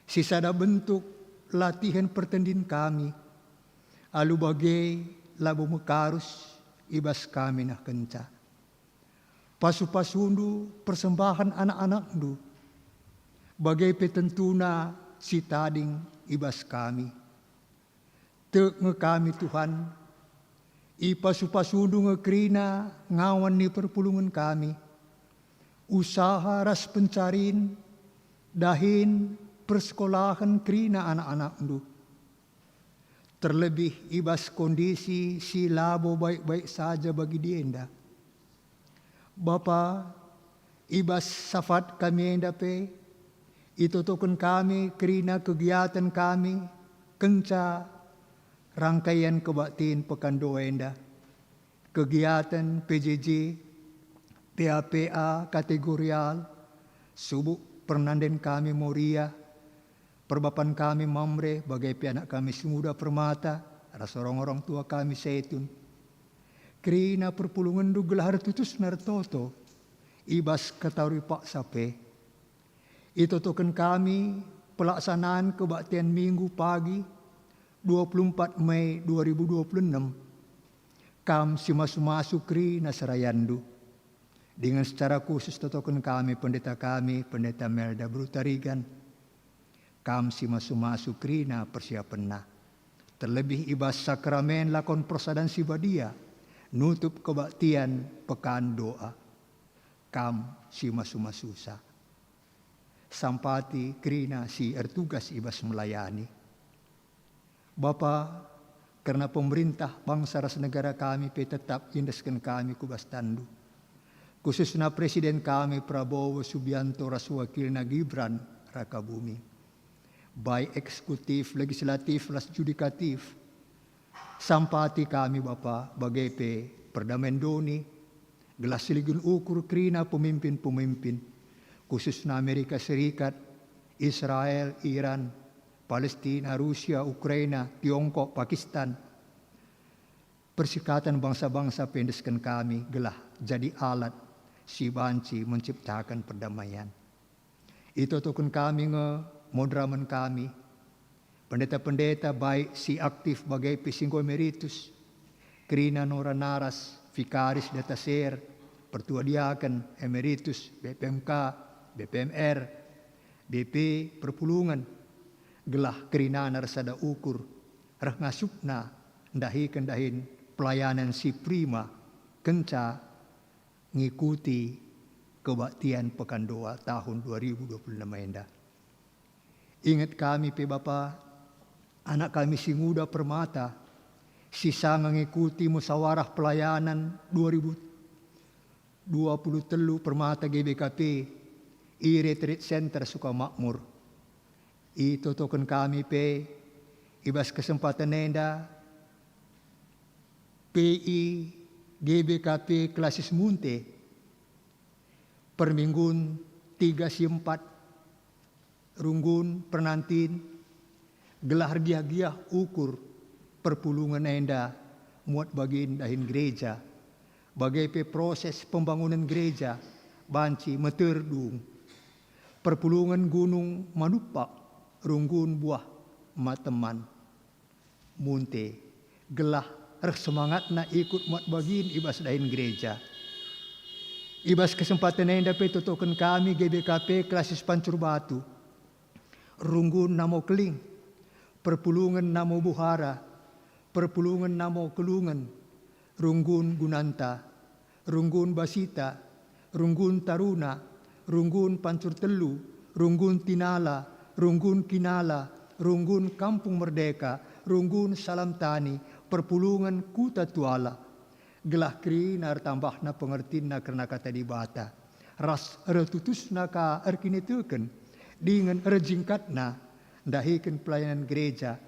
Si sada bentuk latihen pertendin kami, alu bage labo mekarus i bas kami nehkenca. Pasu-pasundu persembahen anak-anakndu, bage pe tentuna si tading i bas kami. Tek nge kami, Tuhan, ipasu-pasundu nge kerina ngawan ni perpulungen kami, usaha ras pencarin, dahin persekolahen kerina anak-anakndu. Terlebih i bas kondisi si labo baik-baik saja bagi dienda. Bapa, i bas syafaat kami enda pe, itotoken kami kerina kegiaten kami kenca rangkaian kebaktin pekan dua enda. Kegiaten P J J, P A P A kategorial, subuk pernanden kami Moria, perbapan kami Mamre, bage pe anak kami si nguda Permata, ras orang-orang tua kami Setun. Kerina perpulungenndu gelah ertutusna ertoto i bas katauri paksa pe. Itotoken kami pelaksanaan kebaktian Minggu pagi dua puluh empat Mei dua ribu dua puluh enam. Kam si masu-masu kerina serayandu. Dingen secara khusus totoken kami pendeta kami, Pendeta Melda Brutarigan. Kam si masu-masu kerina persiapenna. Terlebih i bas sakramen lakon persadan si badia, nutup kebaktian pekan doa. Kam si masu-masusa. Sampati kerina si ertugas i bas melayani. Bapa, kerna pemerintah bangsa ras negara kami pe tetap iendesken kami ku bas tanNdu. Khususna Presiden kami Prabowo Subianto ras wakilna Gibran Rakabumi. Baik eksekutif, legislatif, ras judikatif. Sampati kami Bapa, bage pe perdamen doni, gelah siligin ukur kerina pemimpin-pemimpin, khususna Amerika Serikat, Israel, Iran, Palestina, Rusia, Ukraina, Tiongkok, Pakistan. Persikaten bangsa-bangsa pe endesken kami gelah jadi alat si banci menciptaken perdamaian. Itotoken kami nge moderamen kami, pendeta-pendeta baik si aktif bage pe si enggo emeritus, kerina nora naras, vikaris, dataser, pertua diaken, emeritus, B P M K, B P M R, B P perpulungen, gelah kerinana ersada ukur, reh ngasupna ndahiken dahin pelayanan si prima kenca ngikuti kebaktian Pekan Doa tahun dua ribu dua puluh enam enda. Inget kami pe Bapa, anak kami si nguda Permata, si sanga ngikuti musyawarah pelayanan dua ribu dua puluh telu Permata G B K P i Retreat Center Sukamakmur. Itotoken kami pe i bas kesempaten enda P I G B K P Klasis Munte, perminggun tiga si empat, runggun pernantin, gelah ergiah-giah ukur perpulungen enda muat bagin dahin gereja, bage pe proses pembangunen gereja banci meter dung. Perpulungen Gunung Manupak, runggun buah mateman. Munte, gelah reh semangatna ikut muat bagin i bas dahin gereja. I bas kesempaten enda pe totoken kami G B K P Klasis Pancur Batu, runggun Namo Keling, perpulungen Namo Buhara, perpulungen Namo Kelungen, runggun Gunanta, runggun Basita, runggun Taruna, runggun Pancur Telu, runggun Tinala, runggun Kinala, runggun Kampung Merdeka, runggun Salam Tani, perpulungen Kuta Tuala. Gelah kerina ertambahna pengertinna kerna Kata Dibata, ras ertutusna ka erkiniteken, dingen erjingkatna ndahiken pelayanan gereja,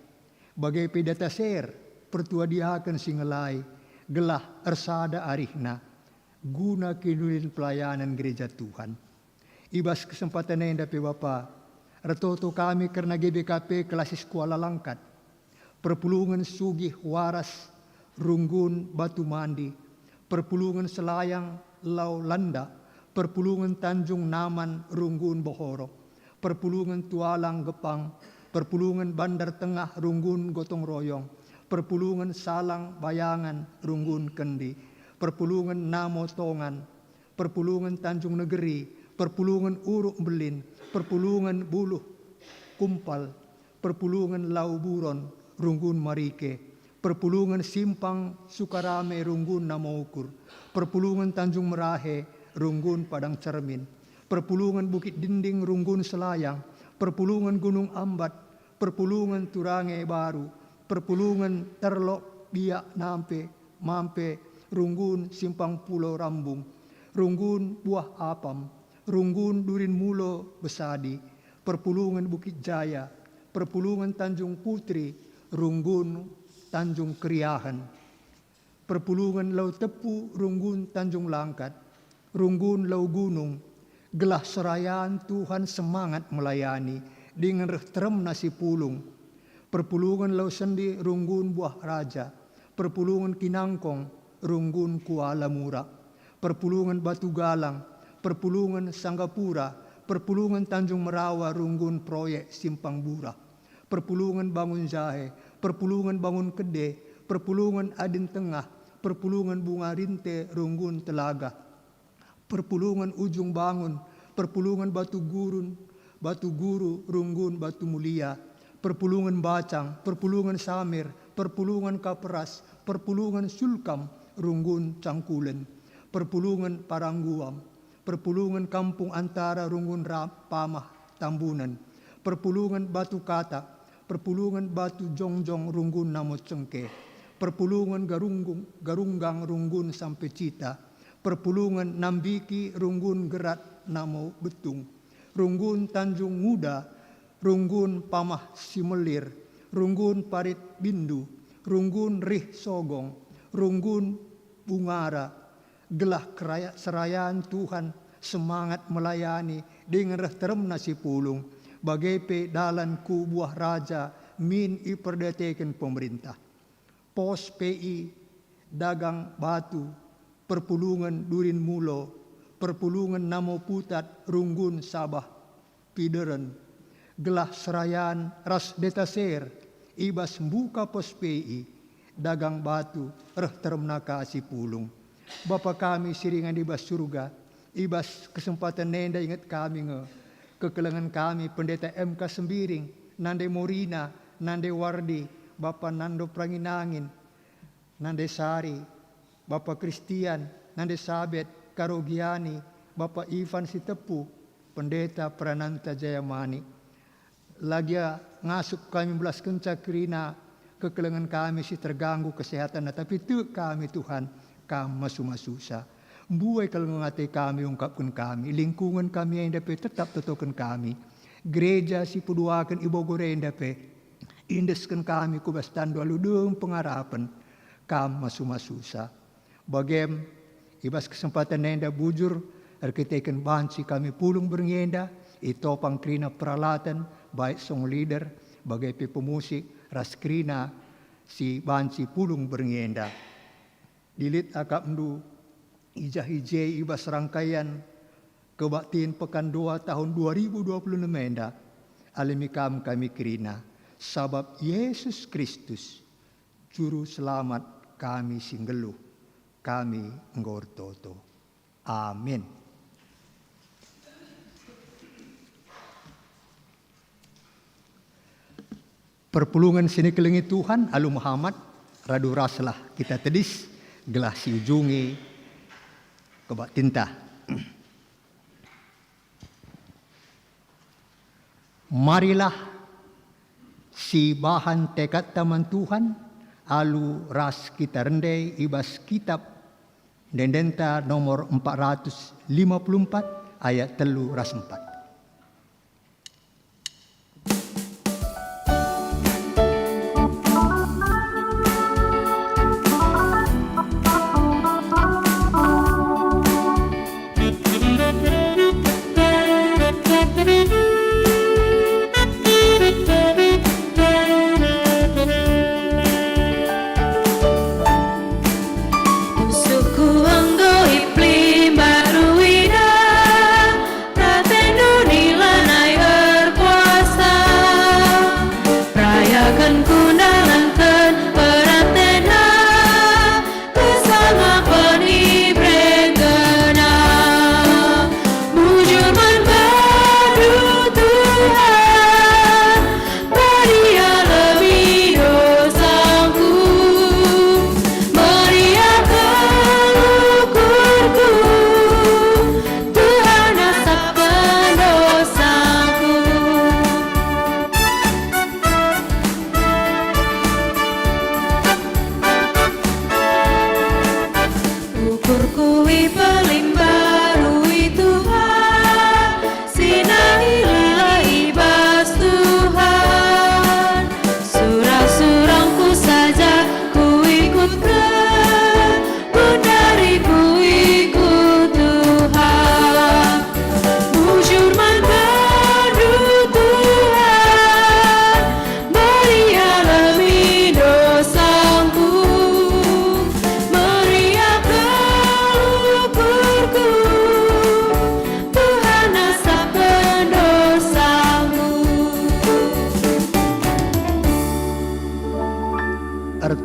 bage pe dataser pertua diaken si ngelai, gelah ersada arihna guna kiniulin pelayanan gereja Tuhan. I bas kesempaten enda pe Bapa, Ertoto kami kerna G B K P Klasis Kuala Langkat, perpulungen Sugih Waras, runggun Batu Mandi, perpulungen Selayang Lau Landa, perpulungen Tanjung Naman, runggun Bohorok, perpulungen Tualang Gepang, perpulungen Bandar Tengah, runggun Gotong Royong, perpulungen Salang Bayangan, runggun Kendi, perpulungen Namo Tongan, perpulungen Tanjung Negeri, perpulungen Uruk Mbelin, perpulungen Buluh Kumpal, perpulungen Lau Buron, runggun Marike, perpulungen Simpang Sukarame, runggun Namo Ukur, perpulungen Tanjung Merahe, runggun Padang Cermin, perpulungen Bukit Dinding, runggun Selayang, perpulungen Gunung Ambat, perpulungen Turange Baru, perpulungen Terlok Biak Nampe, Mampe, runggun Simpang Pulau Rambung, runggun Buah Apam, runggun Durin Mulo Besadi, perpulungen Bukit Jaya, perpulungen Tanjung Putri, runggun Tanjung Keriahen, perpulungen Lau Tepu, runggun Tanjung Langkat, runggun Lau Gunung, gelah serayan Tuhan semangat melayani, dingen reh teremna si pulung. Perpulungen Lau Sendi, runggun Buah Raja, perpulungen Kinangkong, runggun Kuala Mura, perpulungen Batu Galang, perpulungen Sanggapura, perpulungen Tanjung Merawa, runggun proyek Simpang Burah, perpulungen Bangun Jahe, perpulungen Bangun Kede, perpulungen Adin Tengah, perpulungen Bunga Rinte, runggun Telaga, perpulungen Ujung Bangun, perpulungen Batu Gurun, Batu Guru, runggun Batu Mulia, perpulungen Bacang, perpulungen Samir, perpulungen Kaperas, perpulungen Sulkam, runggun Cangkulen, perpulungen Parangguam, perpulungen Kampung Antara, runggun Ra-, Pamah Tambunen, perpulungen Batu Katak, perpulungen Batu Jongjong, runggun Namo Cengke, perpulungen Garunggung-, Garunggang, runggun Sampe Cita, perpulungen Nambiki, runggun Gerat Namo Betung, runggun Tanjung Nguda, runggun Pamah Simelir, runggun Parit Bindu, runggun Rih Sogong, runggun Bungara, gelah keraya-, serayan Tuhan semangat melayani dingen reh teremna si pulung, bage pe dalan ku Buah Raja min iperdeteken pemerintah. Pos P I, Dagang Batu, perpulungen Durin Mulo, perpulungen Namo Putat, runggun Sabah Pideren, gelah serayan ras detaser i bas mbuka Pos P I, Dagang Batu, reh teremna ka si pulung. Bapa kami si ringan i bas Surga, i bas kesempaten enda inget kami nge kekelengen kami Pendeta M K Sembiring, Nande Morina, Nande Wardi, Bapa Nando Peranginangin, Nande Sari, Bapa Kristian, Nande Sabet, Karo Giani, Bapa Ivan Sitepu, Pendeta Prananta Jayamani. La gia ngasup kami mbelaskenca kerina kekelengen kami si terganggu kesehatanna, tapi tek kami, Tuhan, Kam masu-masusa. Mbue kal nge ate kami ungkapken kami, lingkungen kami enda pe tetap totoken kami. Gereja si peduaken i Bogor enda pe, indesken kami ku bas tanNdu alu dem pengarapen, Kam masu-masusa. Bagem, i bas kesempaten enda bujur, erkiteken banci kami pulung berngi enda, itopang kerina peralatan, baik song leader, bage pe pemusik, ras kerina si banci pulung berngi enda. Dilit akapNdu i jah i je i bas rangkaian kebaktin Pekan Dua tahun dua ribu dua puluh enem enda, alemi Kam kami kerina, sabap Yesus Kristus, Juru Selamat kami si nggeluh, kami enggo ertoto. Amin. Perpulungen si nikelengi Tuhan alu mehamat, radu raslah kita tedis, gelah siujungi kebaktinta. Marilah sibahan tekadta man Tuhan, alu ras kita rende i bas Kitap Ende-endenta nomor empat ratus lima puluh empat, ayat telu ras empat.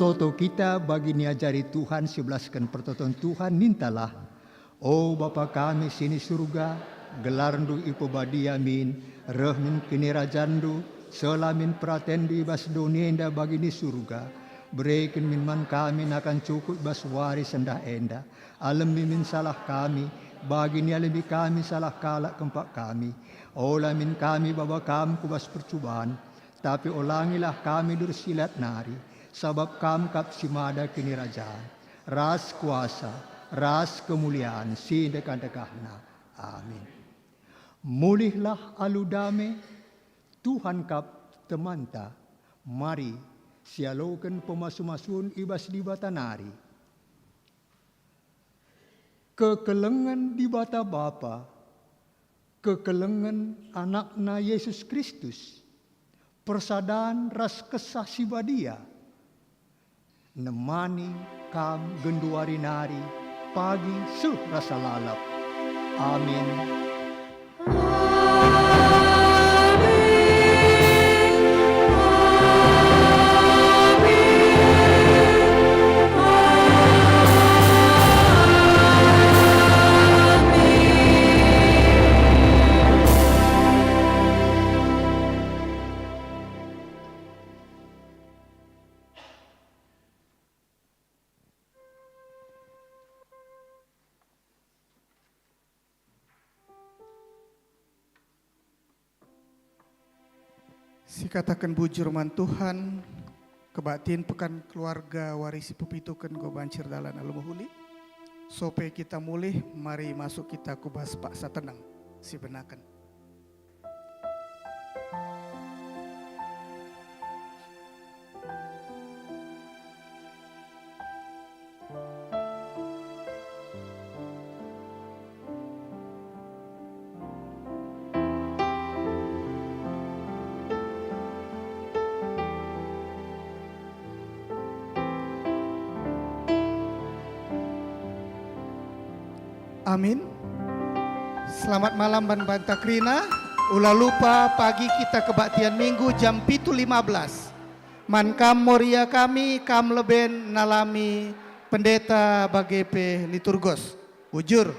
Toto kita bagi niajari Tuhan si belasken pertoton Tuhan, nintalah: O Bapa kami si ni Surga, gelarNdu ipebadia min, reh min kinirajanNdu, seh la min peratenNdu i bas doni enda bagi ni Surga. Bereken min man kami nakan cukup i bas wari sendah enda. Alemi min salah kami, bagi nialemi kami salah kalak kempak kami. Ola min kami baba Kam ku bas percuban, tapi olangilah kami dersilat nari, sabap Kam kap si mada kinirajan, ras kuasa, ras kemulian si ndekah-ndekahna. Amin. Mulihlah alu dame, Tuhan kap temanta. Mari sialoken pemasu-masun i bas Dibata nari. Kekelengen Dibata Bapa, kekelengen AnakNa Jesus Kristus, persadan ras Kesah Si Badia, nemani kam genduari nari, pagi seh rasa lalap. Amin. Sikataken bujur man Tuhan, kebaktin pekan keluarga wari si pepituken enggo banci erdalan alu mehuli. Sope kita mulih, mari masuk kita ku bas paksa teneng si benaken. Amin. Selamat malam man banta kerina. Ula lupa, pagi kita kebaktian Minggu jam pitu lima belas. Man kam Moria kami, kam leben nalami pendeta bage pe liturgos. Bujur.